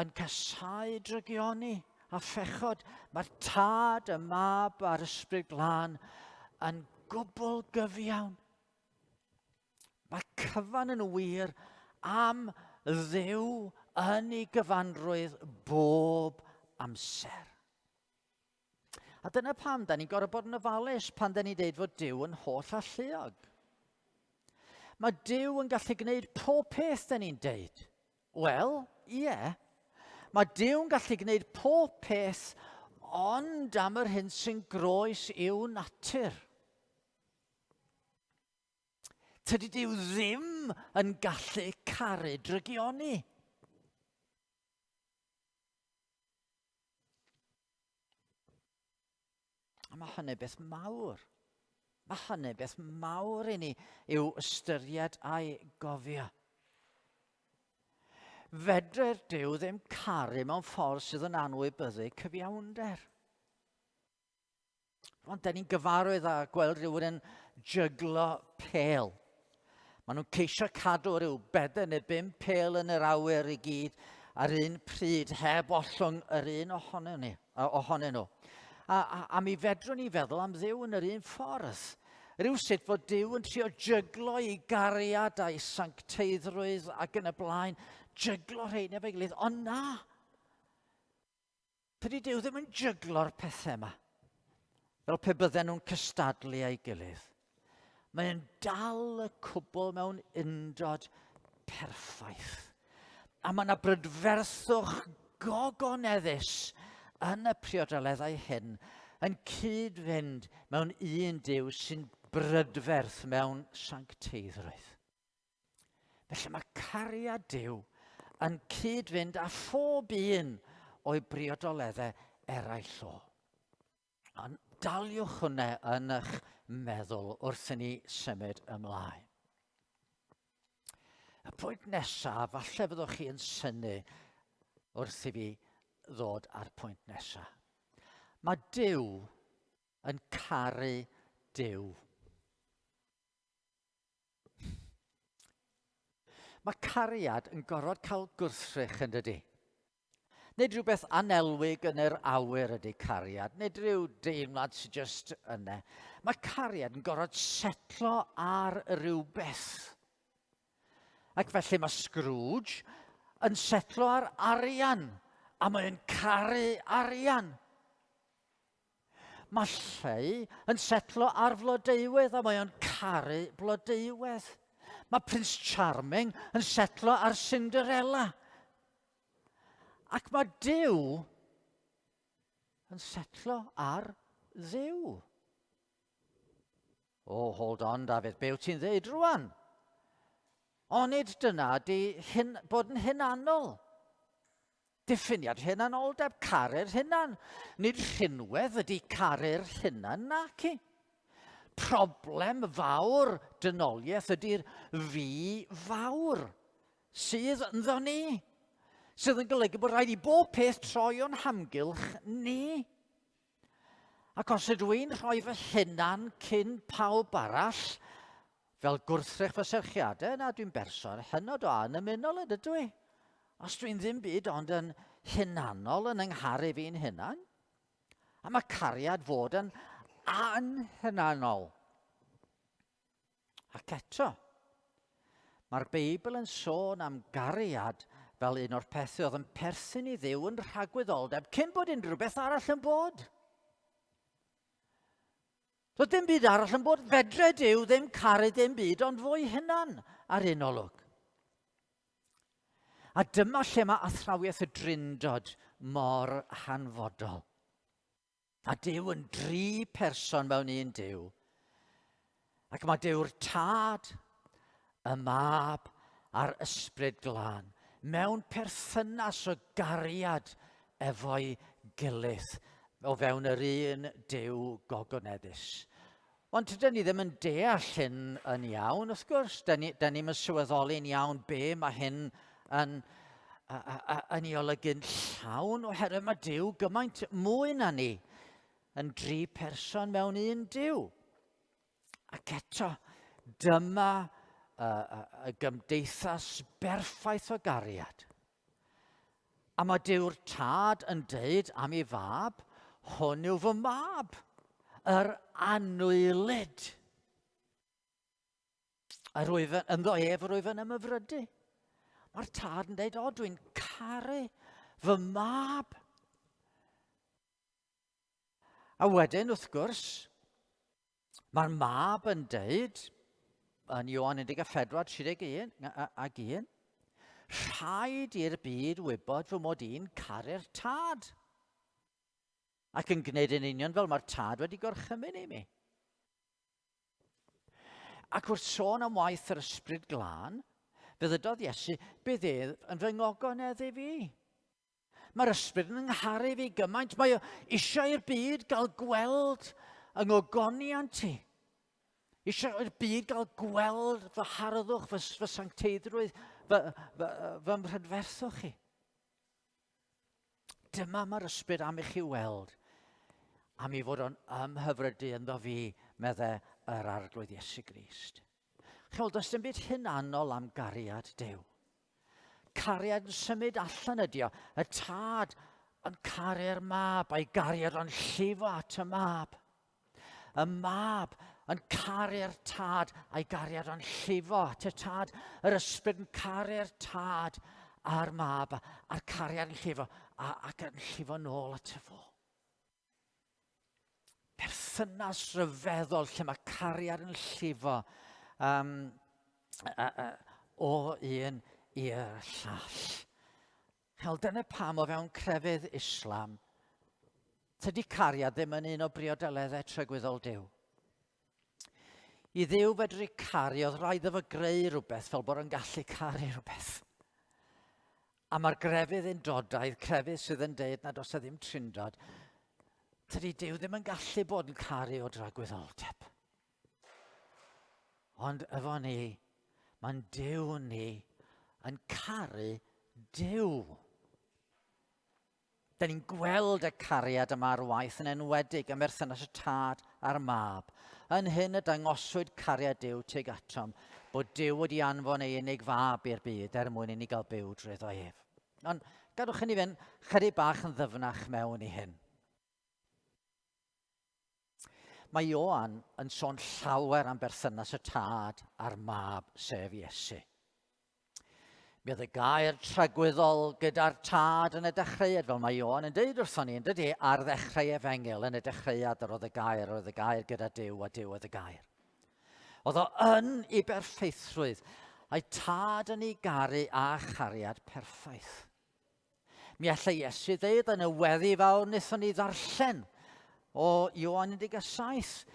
yn casáu drygioni a phechod. Mae'r Tad, y Mab a'r Ysbryd Glân yn gwbl gyfiawn. Mae cyfan yn wir am Dduw yn ei gyfanrwydd bob amser. A dyna pam da ni'n gorfod bod yn ofalus pan da ni'n deud fod Duw yn holl alluog. Mae Duw yn gallu gwneud pob peth da ni'n deud. Wel, ie. Yeah. Mae Duw yn gallu gwneud pob peth ond am yr hyn sy'n groes i'w natur. Tydi Duw ddim yn gallu caru drygioni. A mae hynny beth mawr. Mae hynny beth mawr i ni i'w ystyried a'i gofio. Fedre'r Duw ddim caru mewn ffordd sydd yn anwybyddu cyfiawnder. Ond da ni'n gyfarwydd â gweld rhywun yn jyglo pêl. Maen nhw'n ceisio cadw rhyw bedair neu bum pêl yn yr awyr i gyd ar un pryd heb ollwng yr un ohonyn, ni, ohonyn nhw. A, a, a mi fedrwn ni feddwl am Dduw yn yr un ffordd. Rhywsut fod Duw yn trio jyglo ei gariad a'i sancteiddrwydd ac yn y blaen, jyglo rhein efo'i gilydd, ond na! Tydi Duw ddim yn jyglo'r pethau yma, fel pe bydden nhw'n cystadlu â'i gilydd. Mae'n dal y cwbl mewn undod perffaith. A mae yna brydferthwch gogoneddus yn y priodoleddau hyn yn cyd-fynd mewn un Duw sy'n brydferth mewn sancteiddrwydd. Felly mae cariad Duw yn cyd-fynd â phob un o'i briodoleddau eraill o. Ond daliwch hwnna yn eich meddwl wrth i ni symud ymlaen. Y pwynt nesaf, falle fyddwch chi yn synnu wrth i fi ddod â'r pwynt nesaf. Mae Duw yn caru Duw. Mae cariad yn gorfod cael gwrthrych yn dydy. Nid rhywbeth anelwig yn yr awyr ydy cariad, nid rhyw deimlad sy'n just yna. Mae cariad yn gorfod setlo ar rywbeth. Ac felly mae Scrooge yn setlo ar arian, a mae'n caru arian. Mae Lleu yn setlo ar flodeuwedd a mae o'n caru blodeuwedd. Mae Prince Charming yn setlo ar Cinderella. Ac mae Duw yn setlo ar Dduw. Oh, hold on, Dafydd, be wyt ti'n dweud rwan? Onid dyna di hyn, bod yn hunanol? Diffiniad hunanoldeb, caru'r hunan. Nid rhinwedd ydy caru'r hunan, naci. Problem fawr dynoliaeth ydy'r fi fawr sydd ynddo ni, sydd yn golygu bod rhaid i bob peth troi o'n hamgylch ni. Ac os ydw i'n rhoi fy hunan cyn pawb arall, fel gwrthrych fy serchiadau, na dwi'n berson hynod o annymunol yn ydw i. Os dwi'n ddim byd ond yn hunanol yn yngharu fi'n hunan, a mae cariad fod yn anhunanol. Ac eto, mae'r Beibl yn sôn am gariad fel un o'r pethau oedd yn perthyn i Dduw yn rhagwyddoldeb cyn bod unrhyw beth arall yn bod. Doedd dim byd arall yn bod. Fedre Duw ddim caru dim byd ond fo'i hunan ar un olwg. A dyma lle mae athrawiaeth y Drindod mor hanfodol. A Duw yn dri person mewn un Duw. Ac mae Duw'r Tad, y Mab a'r Ysbryd Glân mewn perthynas o gariad efo'i gilydd o fewn yr un Duw gogoneddus. Ond tydyn ni ddim yn deall hyn yn iawn, wrth gwrs. Dyn ni, dyn ni'n sylweddoli'n iawn be mae hyn yn, a, a, a, yn ei olygu'n llawn, oherwydd mae Duw gymaint mwy na ni yn dri person mewn un Duw. Ac eto, dyma y, y, y gymdeithas berffaith o gariad. A mae Duw'r Tad yn deud am ei fab, hwn yw fy mab, yr anwylyd. Yr wyf, ynddo ef yr wyf yn ymhyfrydu. Mae'r tad yn deud, o, dwi'n caru fy mab. A wedyn, wrth gwrs, Mae'r mab yn deud, yn Ioan 14, 31 ag 1, rhaid i'r byd wybod fy mod i'n caru'r tad. Ac yn gwneud yn union fel mae'r tad wedi gorchymyn i mi. Ac wrth sôn am waith yr ysbryd glân, fe ddydodd Iesu, bydd ef yn fy ngogoneddu fi. Mae'r ysbryd yn ngharu fi gymaint, mae o eisiau i'r byd gael gweld yng ngogoniant i. Eisiau i'r byd gael gweld fy harddwch, fy, fy sancteiddrwydd, fy, fy, fy mhrydferthwch i. Dyma mae'r ysbryd am i chi weld, am i fod o'n ymhyfrydu ynddo fi, medde yr Arglwydd Iesu Grist. Chewel, does dim byd hunanol am gariad Duw. Cariad yn symud allan ydi o. Y tad yn caru'r mab a'i gariad o'n llifo at y mab. Y mab yn caru'r tad a'i gariad o'n llifo at y tad, yr ysbryd yn caru'r tad a'r mab a'r cariad yn llifo a, ac yn llifo nôl at y fo. Perthynas rhyfeddol lle mae cariad yn llifo um, o un i'r llall. Wel, dyna pam o fewn crefydd Islam, tydi cariad ddim yn un o briodeleddau tragwyddol Duw. I Dduw fedru caru, oedd rhaid iddo fo greu rhywbeth fel bod o'n gallu caru rhywbeth. A mae'r grefydd undodaidd, crefydd sydd yn deud nad oes e ddim trindod, tydi Duw ddim yn gallu bod yn caru o dragwyddoldeb. Ond efo ni, mae'n Duw ni yn caru Duw. Da ni'n gweld y cariad yma ar waith yn enwedig ym merthynas y tad a'r mab. Yn hyn y dangoswyd cariad Duw tuag atom, bod Duw wedi anfon ei unig fab i'r byd er mwyn i ni gael byw drwyddo ef. Ond gadwch i ni fynd chydig bach yn ddyfnach mewn i hyn. Mae Ioan yn sôn llawer am berthynas y tad a'r mab, sef Iesu. Mi oedd y gair tragwyddol gyda'r tad yn y dechreuad, fel mae Ioan yn deud wrthon ni, yn dydy, ar ddechrau efengyl, yn y dechreuad yr oedd y gair, yr oedd y gair gyda Duw, a Duw oedd y gair. Oedd o yn ei berffeithrwydd, a'i tad yn ei garu a chariad perffaith. Mi allai Iesu ddeud yn y weddi fawr wnaethon ni ddarllen o Ioan 17,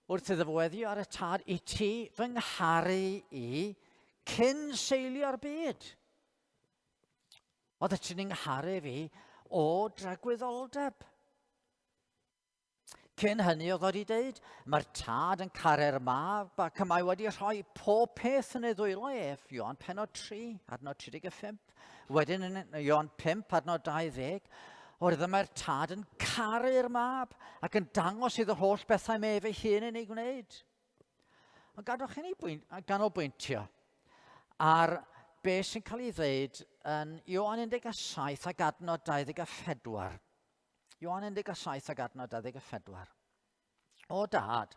wrth iddo fo weddio ar y tad, i ti fy ngharu i cyn seilio'r byd. Oedd ti'n ngharu fi o dragwyddoldeb. Cyn hynny oedd wedi dweud, mae'r tad yn caru'r mab ac y mae wedi rhoi pob peth yn ei ddwylo ef, Ioan penod 3, adnod 35. Wedyn yn Ioan 5, adnod 20, oherwydd y mae'r tad yn caru'r mab ac yn dangos iddo holl bethau mae ef ei hun yn ei gwneud. Ond gadwch i ni ganolbwyntio ar beth sy'n cael ei ddweud yn Ioan 17 ac adnod 24. Ioan 17 ac adnod 24. O dad,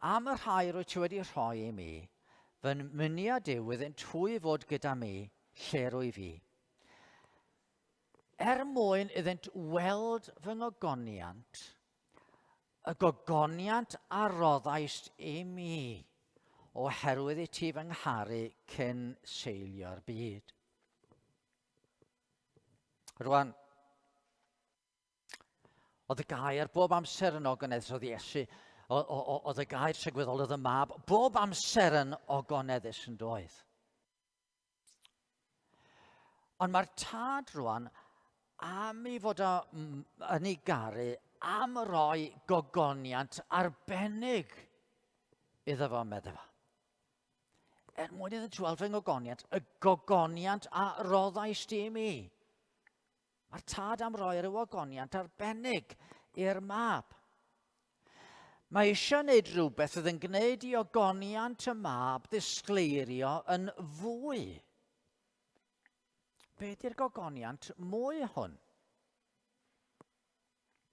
am y rhai rwy ti wedi rhoi i mi, fy myniad yw iddynt hwy fod gyda mi lle rwy fi. Er mwyn iddynt weld fy ngogoniant, y gogoniant a roddaist i mi, oherwydd i ti fy ngharu cyn seilio'r byd. Rwan, oedd y gair bob amser yn ogoneddus, oedd Iesu, oedd y gair tragwyddol, oedd y mab, bob amser yn ogoneddus yn doedd. Ond mae'r tad rwan am ei fod o yn ei garu, am roi gogoniant arbennig iddo fo, medde fo. Er mwyn iddynt weld fy ngogoniant, y gogoniant a roddais di i mi. Mae'r tad am roi rhyw ogoniant arbennig i'r mab. Mae eisiau gwneud rhywbeth oedd yn gwneud i ogoniant y mab ddisgleirio yn fwy. Be di'r gogoniant mwy hwn?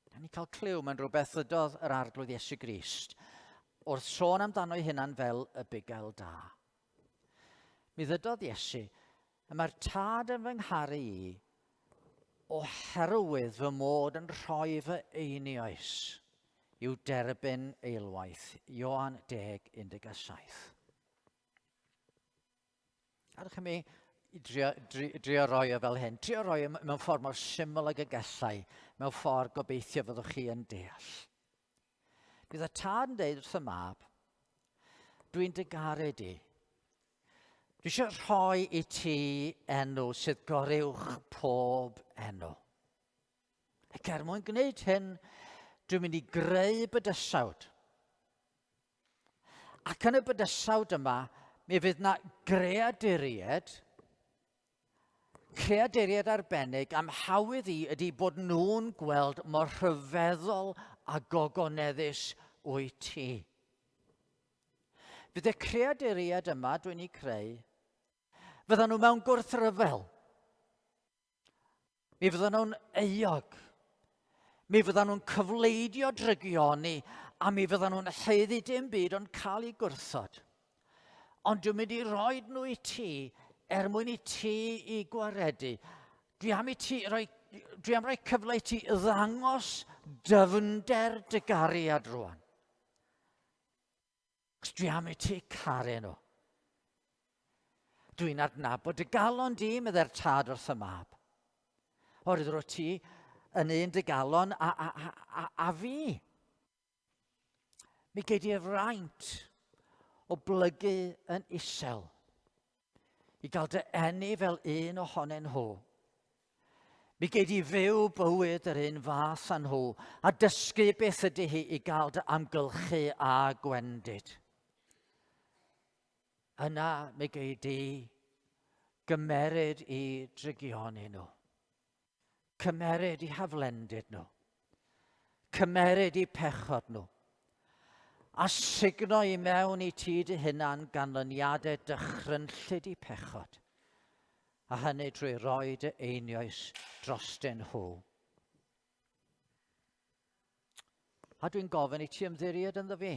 Da ni'n cael clyw mewn rhywbeth ddydodd yr Arglwydd Iesu Grist wrth sôn amdano'i hunan fel y bugail da. Mi ddydodd Iesu, y mae'r tad yn fy ngharu i oherwydd fy mod yn rhoi fy einioes i'w derbyn eilwaith. Ioan 10, 17. Gadwch i mi drio, drio, drio roi o fel hyn. Drio roi o mewn ffordd mor syml ag y gallai, mewn ffordd gobeithio fyddwch chi yn deall. Bydd y tad yn deud wrth y mab, dwi'n dy garu di. Dwi eisiau rhoi i ti enw sydd goruwch pob enw. Ac er mwyn gwneud hyn, dwi'n mynd i greu bydysawd. Ac yn y bydysawd yma, mi fydd na greaduried, creaduried arbennig am hawydd i ydy bod nhw'n gweld mor rhyfeddol a gogoneddus wyt ti. Fydd y creaduried yma dwi'n ei creu, fyddan nhw mewn gwrthryfel. Mi fyddan nhw'n euog. Mi fyddan nhw'n cyfleidio drygioni A mi fyddan nhw'n haeddu dim byd ond cael eu gwrthod. Ond dwi'n mynd i roi nhw i ti er mwyn i ti i gwaredu. Dwi am i ti roi, dwi am roi cyfle i ti ddangos dyfnder dy gariad rwan. Cos dwi am i ti caru nhw. Dwi'n adnabod dy galon di, meddai'r tad wrth y mab. Oherwydd rwyt ti yn un dy galon a, a, a, a, a fi. Mi gei di'r fraint o blygu yn isel i gael dy eni fel un ohonyn nhw. Mi gei di fyw bywyd yr un fath â nhw a dysgu beth ydy hi i gael dy amgylchu a gwendid. Yna mi gei di gymeryd i drygioni nhw. Cymeryd i haflendid nhw. Cymeryd i pechod nhw. A sugno i mewn i ti dy hunan ganlyniadau dychrynllyd i pechod. A hynny drwy roi dy einioes drostyn nhw. A dwi'n gofyn i ti ymddiried ynddo fi.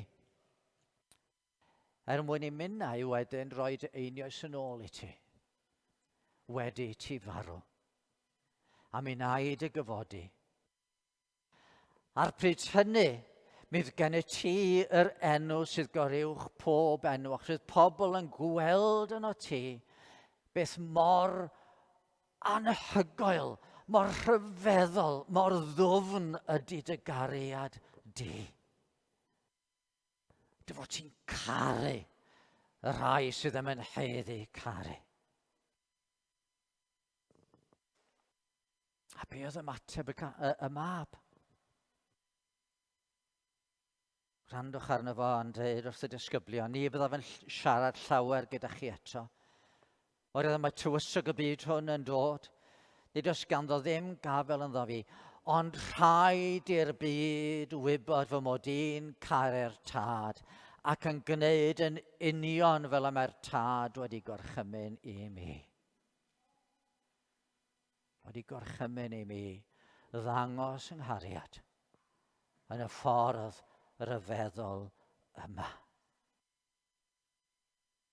Er mwyn i minnau wedyn roi dy einioes yn ôl i ti, wedi i ti farw, a mi wna i dy gyfodi. A'r pryd hynny, mi fydd gennyt ti yr enw sydd goruwch pob enw, ac fydd pobl yn gweld yno ti beth mor anhygoel, mor rhyfeddol, mor ddwfn ydy dy gariad di. Dy fod ti'n caru y rhai sydd ddim yn haeddu caru. A be oedd ymateb y, y, y mab? Rhandwch arno fo yn dweud wrth y disgyblion, ni fyddaf yn siarad llawer gyda chi eto. Oherwydd mae tywysog y byd hwn yn dod, nid oes ganddo ddim gafael ynddo fi, ond rhaid i'r byd wybod fy mod i'n caru'r Tad ac yn gwneud yn union fel y mae'r Tad wedi gorchymyn i mi. Wedi gorchymyn i mi ddangos yng nghariad yn y ffordd ryfeddol yma.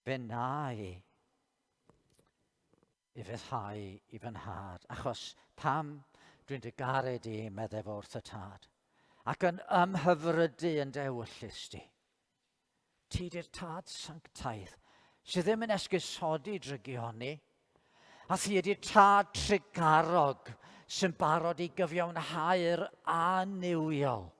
Fe wna i ufuddhau i fy nhad, achos pam dwi'n dy garu di, medde fo wrth y tad, ac yn ymhyfrydu yn dy ewyllys di. Ti di'r tad sanctaidd, sydd ddim yn esgusodi drygioni, a thi ydy'r tad trugarog sy'n barod i gyfiawnhau'r annuwiol.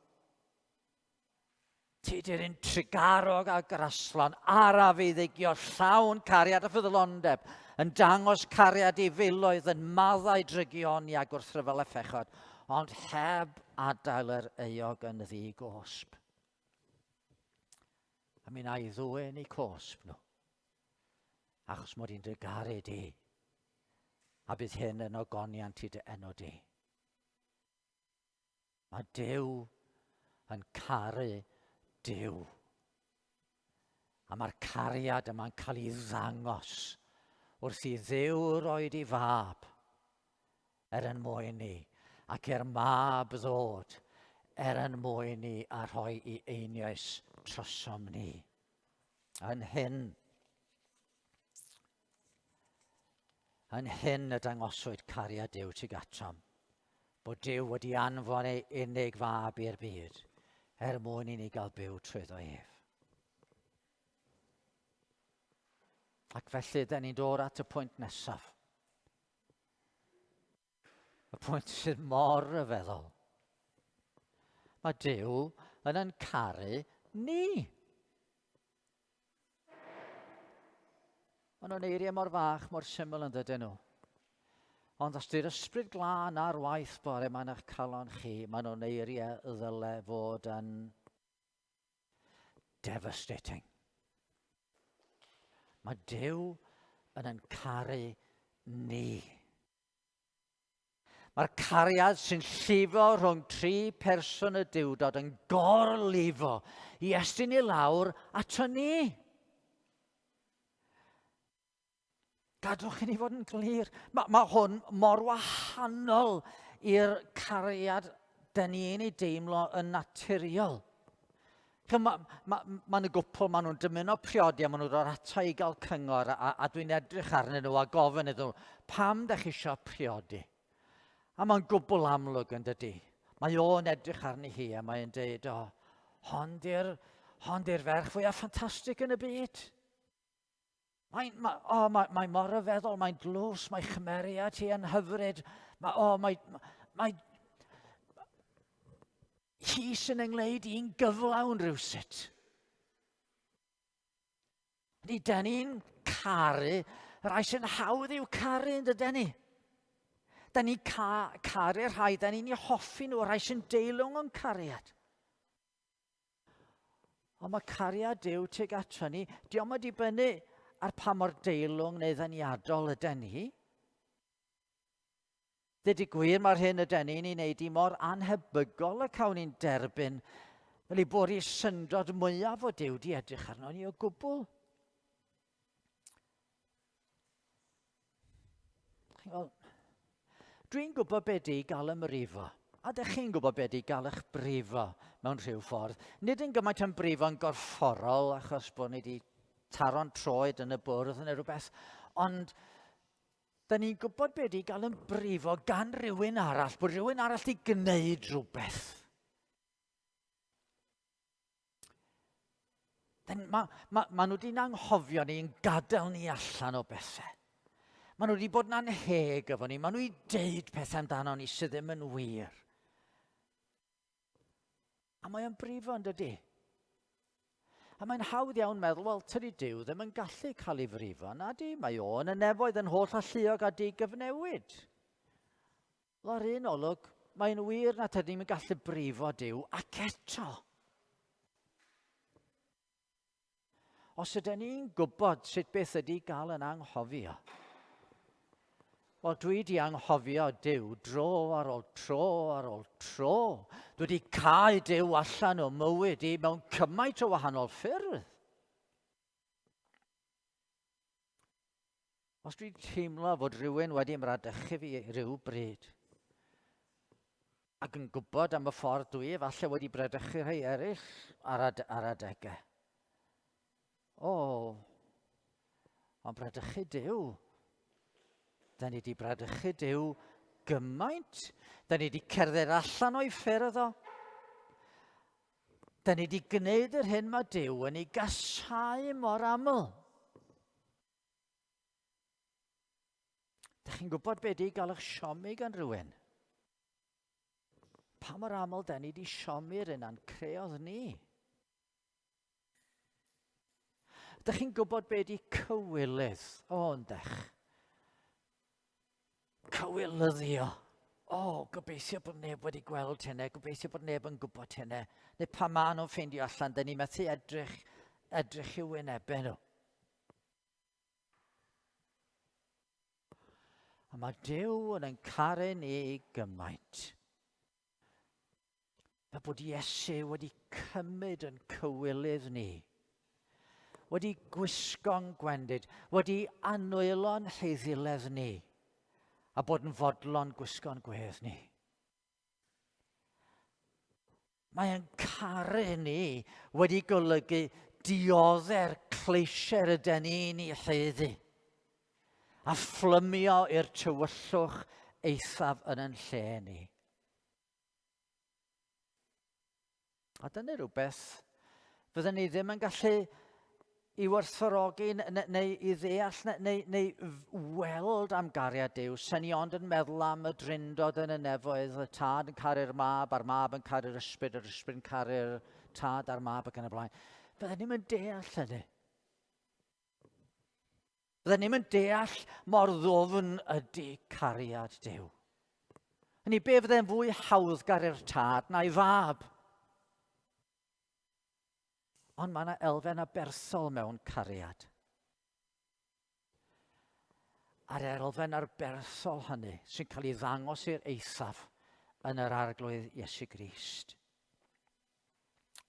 Ti di'r un trugarog a graslon, araf i ddigio, llawn cariad a ffyddlondeb, yn dangos cariad i filoedd, yn maddau drygioni a gwrthryfel a phechod, ond heb adael yr euog yn ddi-gosb. A mi na i ddwyn i cosb nhw, achos mod i'n dy garu di, a bydd hyn yn ogoniant i dy enw di. Mae Duw yn caru Duw. A mae'r cariad yma'n cael ei ddangos wrth i Dduw roed i fab er yn mwyn ni, ac i'r mab ddod er yn mwyn ni a rhoi i einioes trosom ni. Yn hyn, yn hyn y dangoswyd cariad Duw tuag atom, bod Duw wedi anfon ei unig fab i'r byd er mwyn i ni gael byw trwyddo ef. Ac felly, da ni'n dod at y pwynt nesaf. Y pwynt sydd mor ryfeddol. Mae Duw yn yn caru ni. Maen nhw'n eiriau mor fach, mor syml yn dydyn nhw. Ond os di'r ysbryd glân ar waith bore yma yn eich calon chi, maen nhw'n eiriau ddyle fod yn devastating. Mae Duw yn yn caru ni. Mae'r cariad sy'n llifo rhwng tri person y Duwdod yn gorlifo i estyn i lawr ato ni. Gadwch i ni fod yn glir. Mae, mae hwn mor wahanol i'r cariad dyn ni'n ei deimlo yn naturiol. Mae ma, ma yna gwpl, maen nhw'n dymuno priodi a maen nhw'n dod ata i gael cyngor a, a dwi'n edrych arnyn nhw a gofyn iddyn nhw, pam da chi eisiau priodi? A mae'n gwbl amlwg yn dydy. Mae o'n edrych arni hi a mae'n deud, o, hon di'r hon di'r ferch fwyaf ffantastig yn y byd. Mae'n ma, oh, mae, mae mor ryfeddol, mae'n dlws, mae chymeriad hi yn hyfryd. Mae, oh, mae, mae, hi sy'n yngwneud i'n gyflawn rhywsut. Ni den ni'n caru rhai sy'n hawdd i'w caru yn dyden ni. Da ni'n ca caru rhai, da ni'n eu hoffi nhw, rhai sy'n deilwng o'n cariad. Ond mae cariad Duw tuag ato ni, diolch yn dibynnu ar pa mor deilwng neu ddeniadol yden ni. Dyd i gwir mae'r hyn yden ni'n ei wneud i mor anhebygol y cawn ni'n derbyn fel ei bod i syndod mwyaf o Duw di edrych arno ni o gwbl. Wel, dwi'n gwybod be di gael ymrifo. A dych chi'n gwybod be di gael eich brifo mewn rhyw ffordd. Nid yn gymaint yn brifo'n gorfforol, achos bod ni wedi taro'n troed yn y bwrdd neu rhywbeth, ond da ni'n gwybod be di gael yn brifo gan rhywun arall, bod rhywun arall di gwneud rhywbeth. Mae ma, ma, ma nhw wedi'n anghofio ni, yn gadael ni allan o bethau. Mae nhw wedi bod yn anheg efo ni, mae nhw wedi deud pethau amdano ni sydd ddim yn wir. A mae o'n brifo yn dydy. A mae'n hawdd iawn meddwl, wel, tydi Duw ddim yn gallu cael ei frifo. Na di, mae o yn y nefoedd yn holl alluog a digyfnewid. Wel, ar un olwg, mae'n wir nad ydym yn gallu brifo Duw, ac eto. Os ydyn ni'n gwybod sut beth ydy gael yn anghofio, wel, dwi wedi anghofio Duw dro ar ôl tro ar ôl tro. Dwi wedi cau Duw allan o mywyd i mewn cymaint o wahanol ffyrdd. Os dwi'n teimlo fod rhywun wedi ymradychu fi rhyw bryd, ac yn gwybod am y ffordd dwi efallai wedi bradychu rhai eraill ar, ad ar adegau. O, ond bradychu Duw. Da ni wedi bradychu Duw gymaint. Da ni wedi cerdded allan o'i ffyrdd o. Da ni wedi gwneud yr hyn mae Duw yn ei gasau mor aml. Dych chi'n gwybod be di gael eich siomi gan rhywun? Pa mor aml da ni di siomi'r un a'n creodd ni? Dych chi'n gwybod be di cywilydd? O, yndech. Cywilyddio. O, gobeithio bod neb wedi gweld hynny, gobeithio bod neb yn gwybod hynny. Neu pa maen nhw'n ffeindio allan, da ni methu edrych, edrych i'w wynebau nhw. A mae Duw yn ein caru ni gymaint. Fel bod Iesu wedi cymryd yn cywilydd ni, wedi gwisgo'n gwendid, wedi anwylo'n heiddiledd ni, a bod yn fodlon gwisgo'n gwedd ni. Mae ein caru ni wedi golygu diodde'r cleisiau ryden ni'n ei haeddu a phlymio i'r tywyllwch eithaf yn yn lle ni. A dyna rhywbeth fydden ni ddim yn gallu i werthfawrogi neu i ddeall neu, neu, neu weld am gariad Duw. Sen ni ond yn meddwl am y drindod yn y nefoedd, y tad yn caru'r mab, a'r mab yn caru'r ysbryd, yr ysbryd yn caru'r tad a'r mab ac yn y blaen. Fydden ni'n mynd deall hynny. Fydden ni'n mynd deall mor ddwfn ydy cariad Duw. Hynny, be fydde'n fwy hawddgar i'r tad na'i fab? Ond mae yna elfen aberthol mewn cariad. A'r elfen arberthol hynny sy'n cael ei ddangos i'r eithaf yn yr Arglwydd Iesu Grist.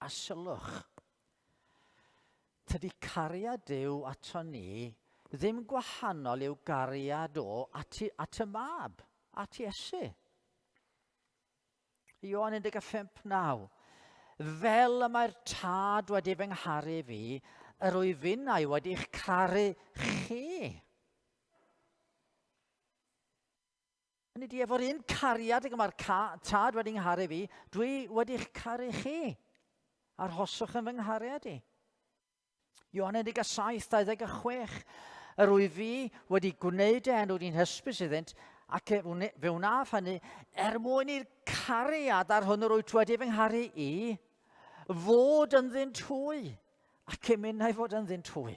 A sylwch, tydi cariad Duw ato ni ddim gwahanol i'w gariad o at, at y mab, at Iesu. Ioan 15, 9. Fel y mae'r Tad wedi fy ngharu fi, yr wyf finnau wedi'ch caru chi. Hynny di, efo'r un cariad ag y mae'r Tad wedi ngharu fi, dwi wedi'ch caru chi. Arhoswch yn fy nghariad i. Ioan 17, 26, Yr wyf fi wedi gwneud e enw di'n hysbys iddynt, ac e fe wnaf hynny er mwyn i'r cariad ar hwn yr wyt wedi fy ngharu i fod ynddynt hwy, ac i minnau fod ynddynt hwy.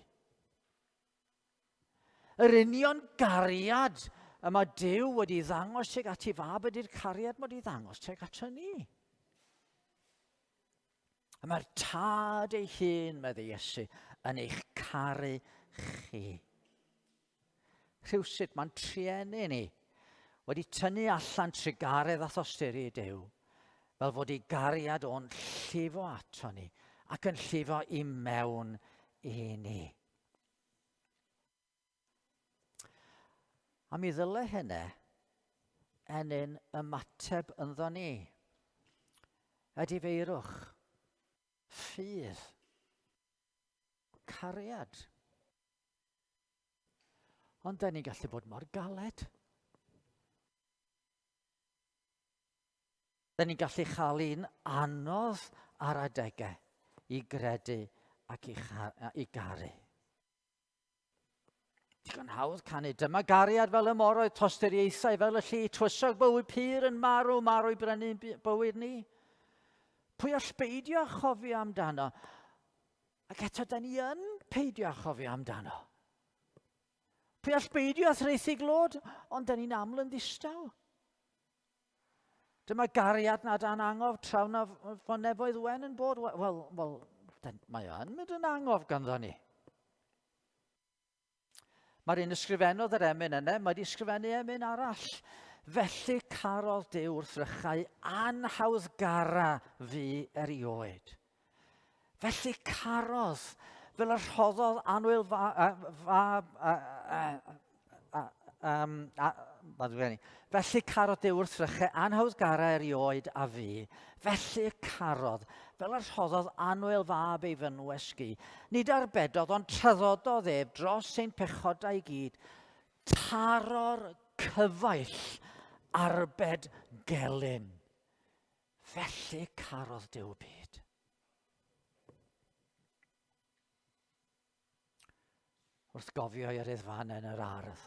Yr union gariad y mae Duw wedi ddangos tuag at ei fab ydy'r cariad mod i ddangos tuag ato ni. A mae'r tad ei hun, meddai Iesu, yn eich caru chi. Rhywsut mae'n trueni ni wedi tynnu allan trugaredd a thosturi Duw, fel fod ei gariad o'n llifo ato ni ac yn llifo i mewn i ni. A mi ddyle hynny ennyn ymateb ynddo ni. Edifeirwch, ffydd, cariad. Ond da ni'n gallu bod mor galed. Da ni'n gallu chael un anodd ar adegau i gredu ac i, i garu. Digon hawdd canu, dyma gariad fel y moroedd, tosturiaethau fel y lli, twysog bywyd pur yn marw, marw i brynu bywyd ni. Pwy all beidio â chofio amdano? Ac eto, da ni yn peidio â chofio amdano. Pwy all beidio â thraethu glod? Ond da ni'n aml yn ddistaw. Dyma gariad nad an angof traw na fo nefoedd wen yn bod. Wel, wel, mae o'n mynd yn angof ganddo ni. Mae'r un ysgrifennodd yr emyn yna, mae wedi ysgrifennu emyn arall. Felly carodd Duw wrth rychau anhawddgara fi erioed. Felly carodd, fel y rhoddodd annwyl fa, fa, um, a, a, felly carodd Duw wrth rychau anhawddgara erioed a fi. Felly carodd, fel y rhoddodd annwyl fab ei fynwes gu. Nid arbedodd, ond traddododd ef dros ein pechodau i gyd. Taro'r cyfaill arbed gelyn. Felly carodd Duw y byd. Wrth gofio i'r iddfan yn yr ardd,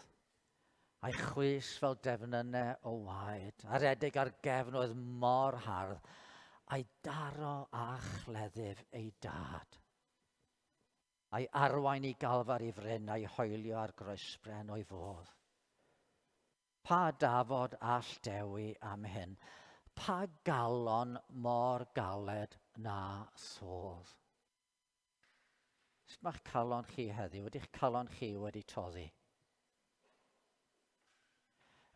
a'i chwys fel defnynau o waed, a redeg ar gefn oedd mor hardd, a'i daro a chleddyf ei dad. A'i arwain i galfar i fryn a'i hoelio ar groesbren o'i fodd. Pa dafod all dewi am hyn? Pa galon mor galed na thodd? Sut mae'ch calon chi heddiw? Ydy'ch calon chi wedi toddi?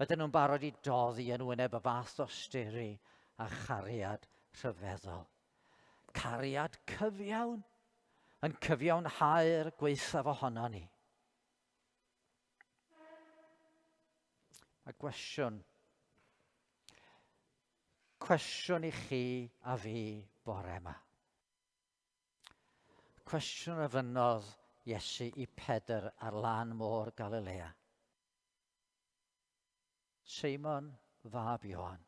Ydyn nhw'n barod i doddi yn wyneb y fath dosturi a chariad rhyfeddol? Cariad cyfiawn yn cyfiawnhau'r gwaethaf ohono ni. Mae gwestiwn. Cwestiwn i chi a fi bore yma. Cwestiwn a fynnodd Iesu i Pedr ar lan môr Galilea. Seimon fab Ioan,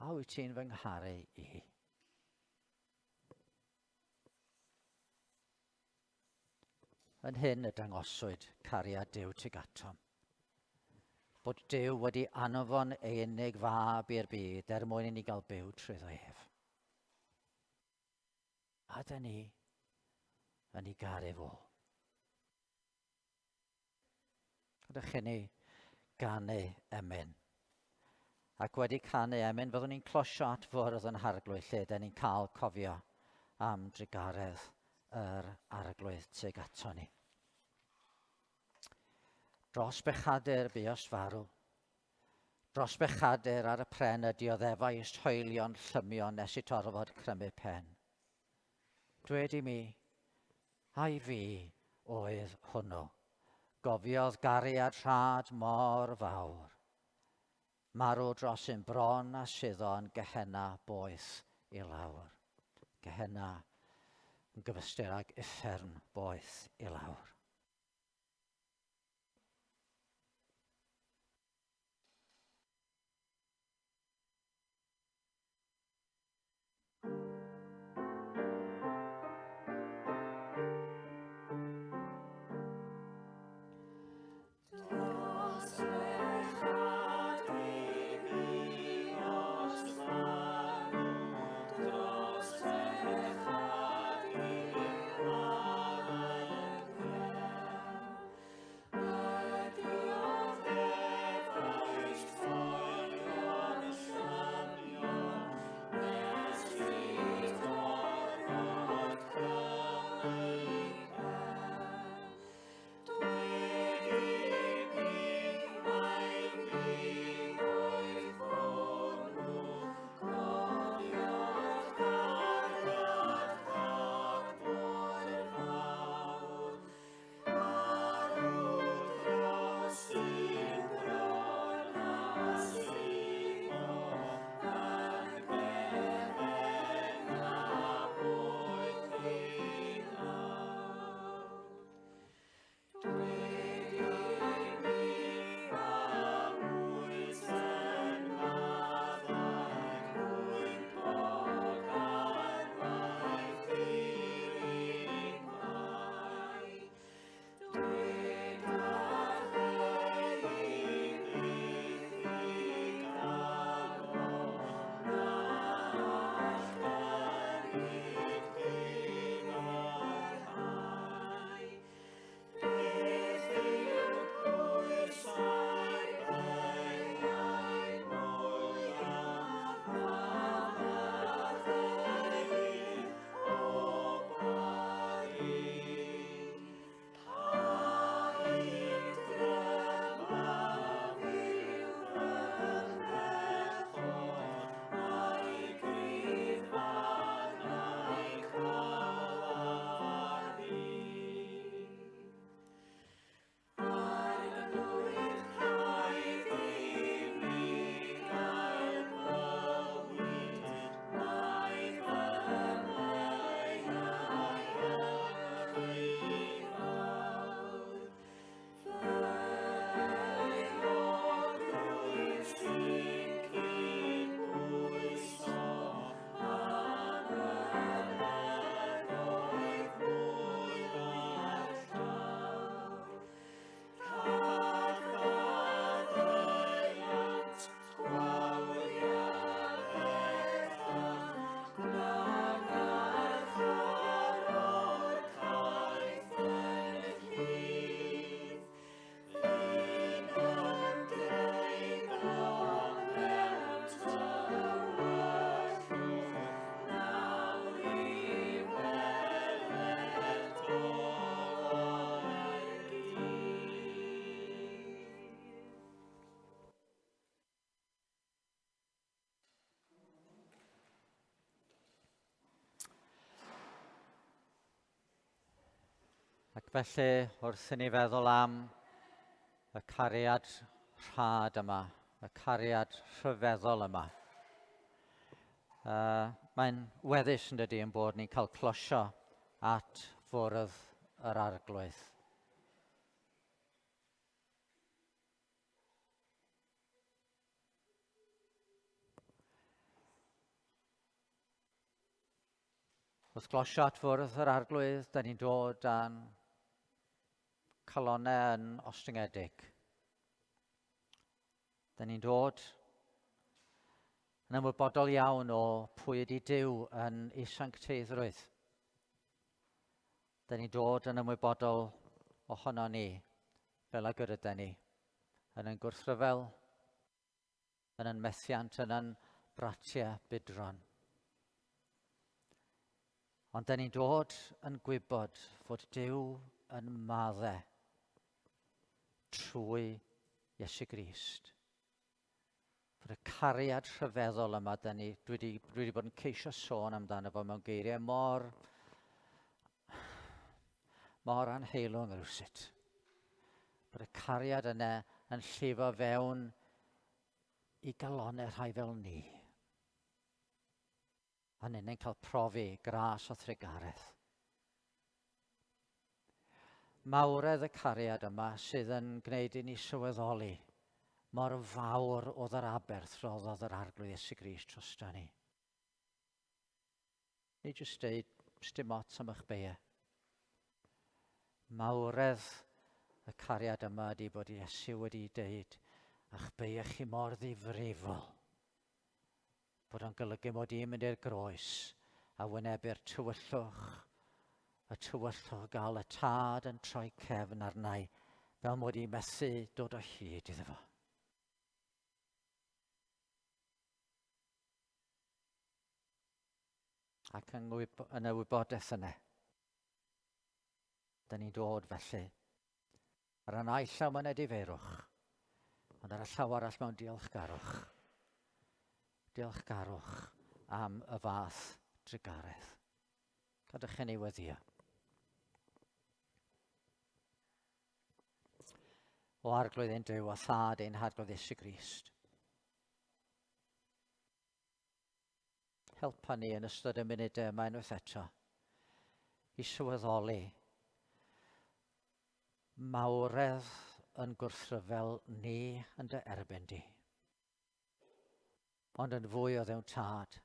a wyt ti'n fy ngharu i? Yn hyn y dangoswyd cariad Duw tuag atom. Bod Duw wedi anfon ei unig fab i'r byd er mwyn i ni gael byw trwyddo ef. A da ni yn ei garu fo. Ydych chi'n ei ganu emyn. Ac wedi canu emyn, fyddwn ni'n closio at fwrdd yn Harglwydd lle da ni'n cael cofio am drugaredd yr Arglwydd tuag ato ni. Dros bechadur buost farw. Dros bechadur ar y pren y dioddefaist hoelion llymion nes i torfod crymu pen. Dwed i mi, ai fi oedd hwnnw? Gofiodd gariad rhad mor fawr. Marw dros un bron a suddo yn Gehenna boeth i lawr. Gehenna yn gyfystyr ag uffern boeth i lawr. Ac felly, wrth i ni feddwl am y cariad rhad yma, y cariad rhyfeddol yma, uh, mae'n weddus yn dydy yn bod ni'n cael closio at fwrdd yr arglwydd. Wrth glosio at fwrdd yr arglwydd, da ni'n dod â'n calonnau yn ostyngedig. Da ni'n dod yn ymwybodol iawn o pwy ydy Duw yn ei sancteiddrwydd. Da ni'n dod yn ymwybodol ohono ni fel ag yr ydy ni, yn ein gwrthryfel, yn yn methiant, yn yn bratiau budron. Ond da ni'n dod yn gwybod fod Duw yn madde trwy Iesu Grist. Fod y cariad rhyfeddol yma, da ni, dwi wedi, dwi wedi bod yn ceisio sôn amdano fo mewn geiriau mor, mor anheilwng rhywsut. Bod y cariad yna yn llifo fewn i galonau rhai fel ni. A ni'n cael profi gras a thrugaredd. Mawredd y cariad yma sydd yn gwneud i ni sylweddoli mor fawr oedd yr aberth roddodd yr Arglwydd Iesu Grist drosta ni. Ni jyst deud, sdim ots am eich beie. Mawredd y cariad yma ydy bod Iesu wedi deud, a'ch beie chi mor ddifrifol. Bod o'n golygu mod i'n mynd i'r groes a wynebu'r tywyllwch, y tywyllwch o gael y tad yn troi cefn arna i, fel mod i'n methu dod o hyd iddo fo. Ac yn, yn y wybodaeth yna, da ni'n dod felly Ar y naill llaw mae'n edifeirwch, ond ar y llaw arall mewn diolchgarwch. Diolchgarwch am y fath drugaredd. Gadwch i ni weddio. O Arglwydd ein Duw a Thad ein Harglwydd Iesu Grist. Helpa ni yn ystod y munudau yma unwaith eto i sylweddoli mawredd yn gwrthryfel ni yn dy erbyn di. Ond yn fwy o ddewn tad,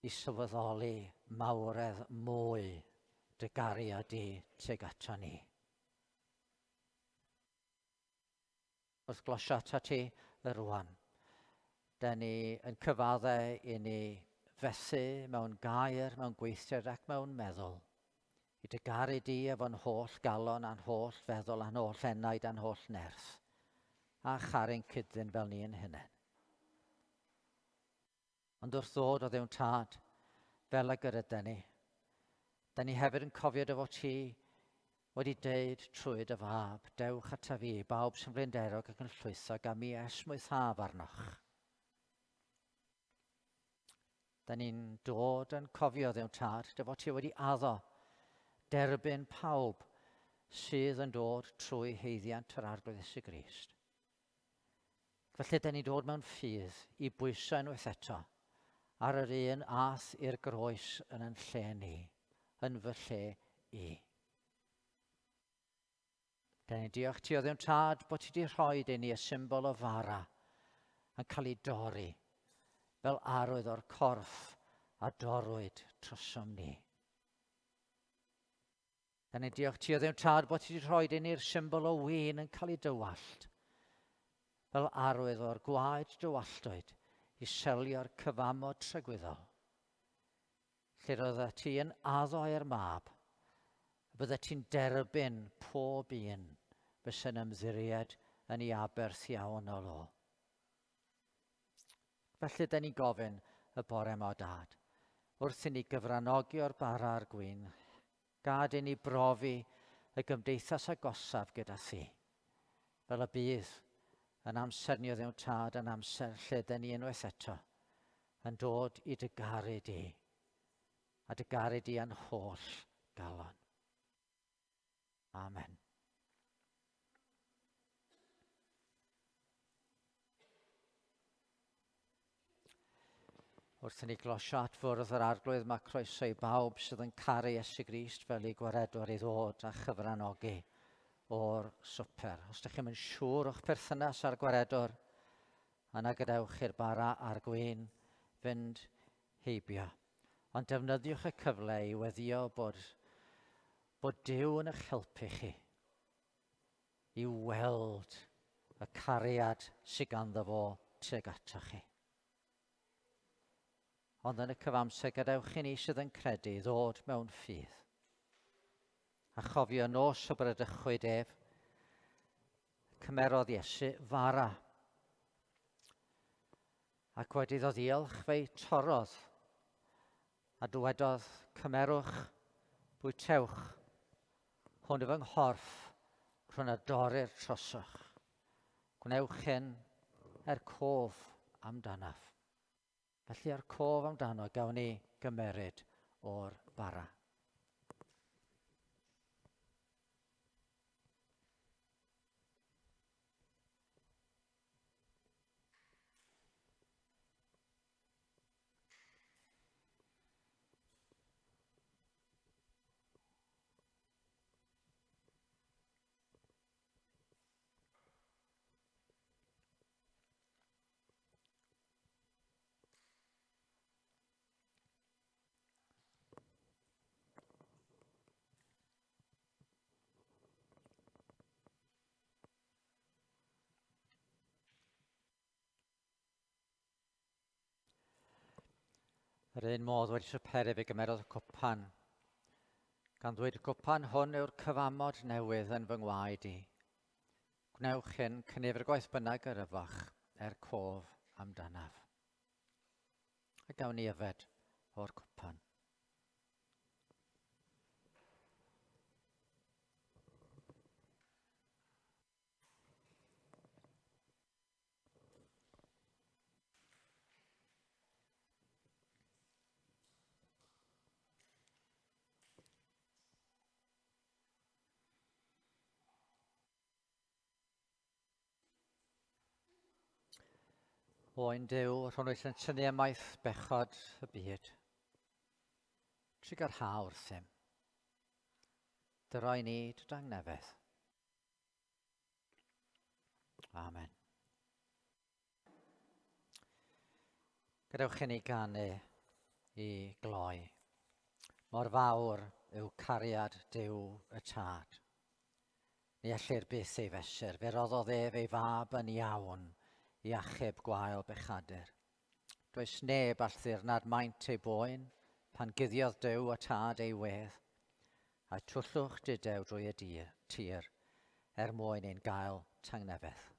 i sylweddoli mawredd mwy dy gariad di tuag ato ni. Wrth glosio atat ti rwan, da ni yn cyfadde i ni fethu mewn gair, mewn gweithred ac mewn meddwl. I dy garu di efo'n holl galon a'n holl feddwl a'n holl enaid a'n holl nerth, a charu'n cyd-ddyn fel ni yn hunain. Ond wrth ddod o ddewn tad, fel ag yr yden ni, da ni hefyd yn cofio dy fod ti wedi deud trwy dy fab, dewch ata fi, bawb sy'n flinderog ac yn llwythog, a mi esmwythaf arnoch. Da ni'n dod yn cofio ddewn tad, dy fod ti wedi addo derbyn pawb sydd yn dod trwy heiddiant yr Arglwydd Iesu Grist. Felly, dyn ni'n dod mewn ffydd i bwyso unwaith eto ar yr un ath i'r groes yn yn lle ni, yn fy lle i. Dyn ni'n diolch ti o ddiwn tad bod ti wedi rhoi i ni y symbol o fara yn cael ei dorri fel arwydd o'r corff a dorrwyd trosom ni. Da ni'n diolch ti o Dduw Tad bod ti wedi rhoi i ni'r symbol o win yn cael ei dywallt fel arwydd o'r gwaed dywalltwyd i selio'r cyfamod tragwyddol. Lle roedd ti yn addo i'r mab y bydde ti'n derbyn pob un fysa'n ymddiried yn ei aberth iawn o lo. Felly, da ni'n gofyn y bore yma o dad, wrth i ni gyfranogi o'r bara a'r gwin, gad i ni brofi y gymdeithas agosaf gyda thi, fel y bydd yn amser ni o ddewn tad yn amser lle dyn ni unwaith eto yn dod i dy garu di, a dy garu di yn holl galon. Amen. Wrth i ni glosio at fwrdd yr arglwydd, mae croeso i bawb sydd yn caru Iesu Grist fel ei gwaredwr i ddod a chyfranogi o'r swper. Os ydych chi'n siŵr o'ch perthynas â'r gwaredwr, yna gadewch i'r bara a'r gwin fynd heibio. Ond defnyddiwch y cyfle i weddio bod, bod Duw yn eich helpu chi i weld y cariad sydd ganddo fo tuag atoch chi. Ond yn y cyfamser gadewch i ni sydd yn credu ddod mewn ffydd. A chofio nos o bradychwyd ef, cymerodd Iesu fara Ac wedi iddo ddiolch, fe'i torrodd, a dywedodd, Cymerwch, bwytewch, hwn yw fy nghorff, rhwng a dorrir trosoch. Gwnewch hyn er cof amdanaf. Felly er cof amdano gawn ni gymeryd o'r bara. Yr un modd wedi swperu fe gymerodd y cwpan, gan ddweud y cwpan hwn yw'r cyfamod newydd yn fy ngwaed i. Gwnewch hyn cynnifr gwaith bynnag yr yfach er cof amdanaf. A gawn ni yfed o'r cwpan. Oen Duw, rhwng wyt yn tynnu ymaith bechod y byd. Trugarha wrthym. Dyroi ni dy dangnefedd. Amen. Gadewch i ni ganu i gloi. Mor fawr yw cariad Duw y Tad. Ni ellir byth ei fesur, fe roddodd ef ei fab yn iawn i achub gwael bechadur. Does neb all ddirnad maint ei boen pan guddiodd Duw y Tad ei wedd, a twllwch dudew drwy y tir er mwyn ein gael tangnefedd.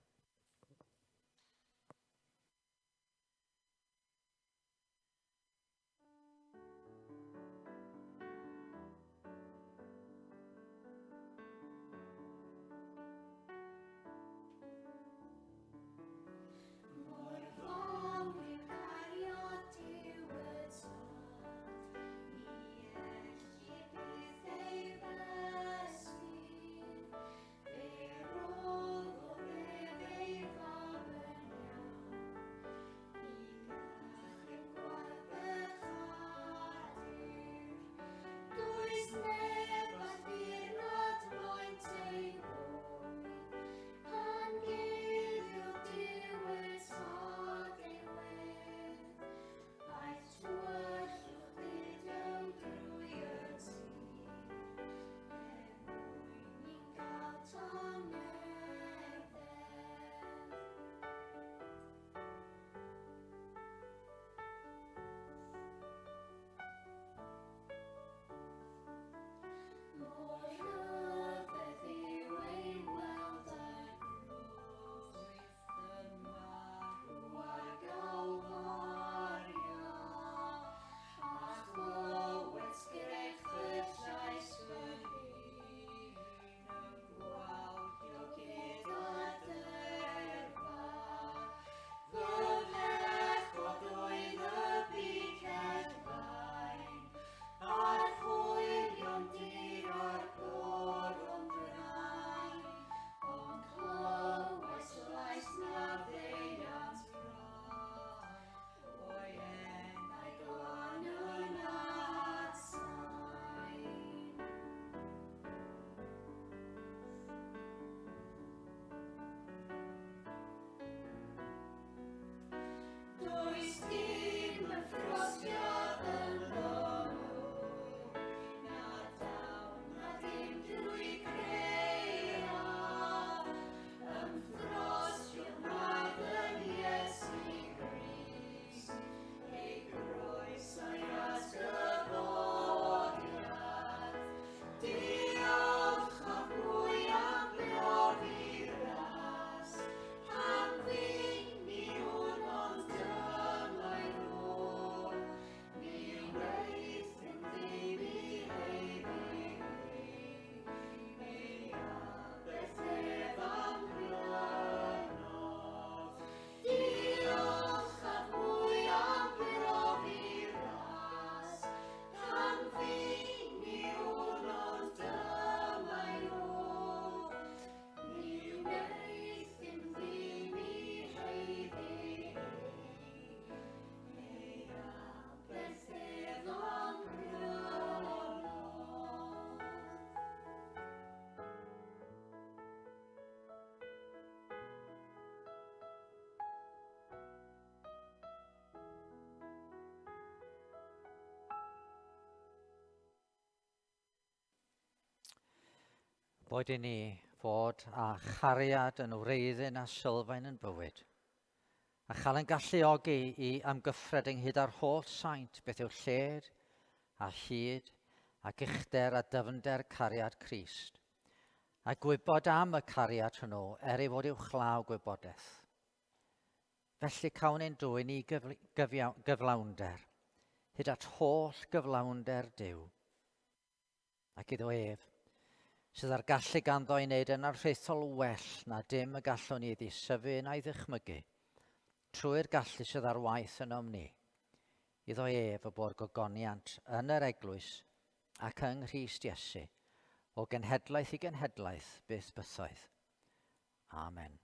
Boed i ni fod â chariad yn wreiddyn a sylfaen yn bywyd. A chael yn galluogi i amgyffred ynghyd â'r holl saint beth yw lled a hyd ac uchder a dyfnder cariad Crist, a gwybod am y cariad hwnnw er ei fod uwchlaw gwybodaeth. Felly cawn ein dwyn i gyflawnder, hyd at holl gyflawnder Duw. Ac iddo ef, sydd â'r gallu ganddo i wneud yn arhraethol well na dim y gallwn ni ei ddisyfu na'i ddychmygu, trwy'r gallu sydd ar waith ynom ni, iddo ef y bo'r gogoniant yn yr eglwys ac yng Nghrist Iesu, o genhedlaeth i genhedlaeth byth bythoedd. Amen.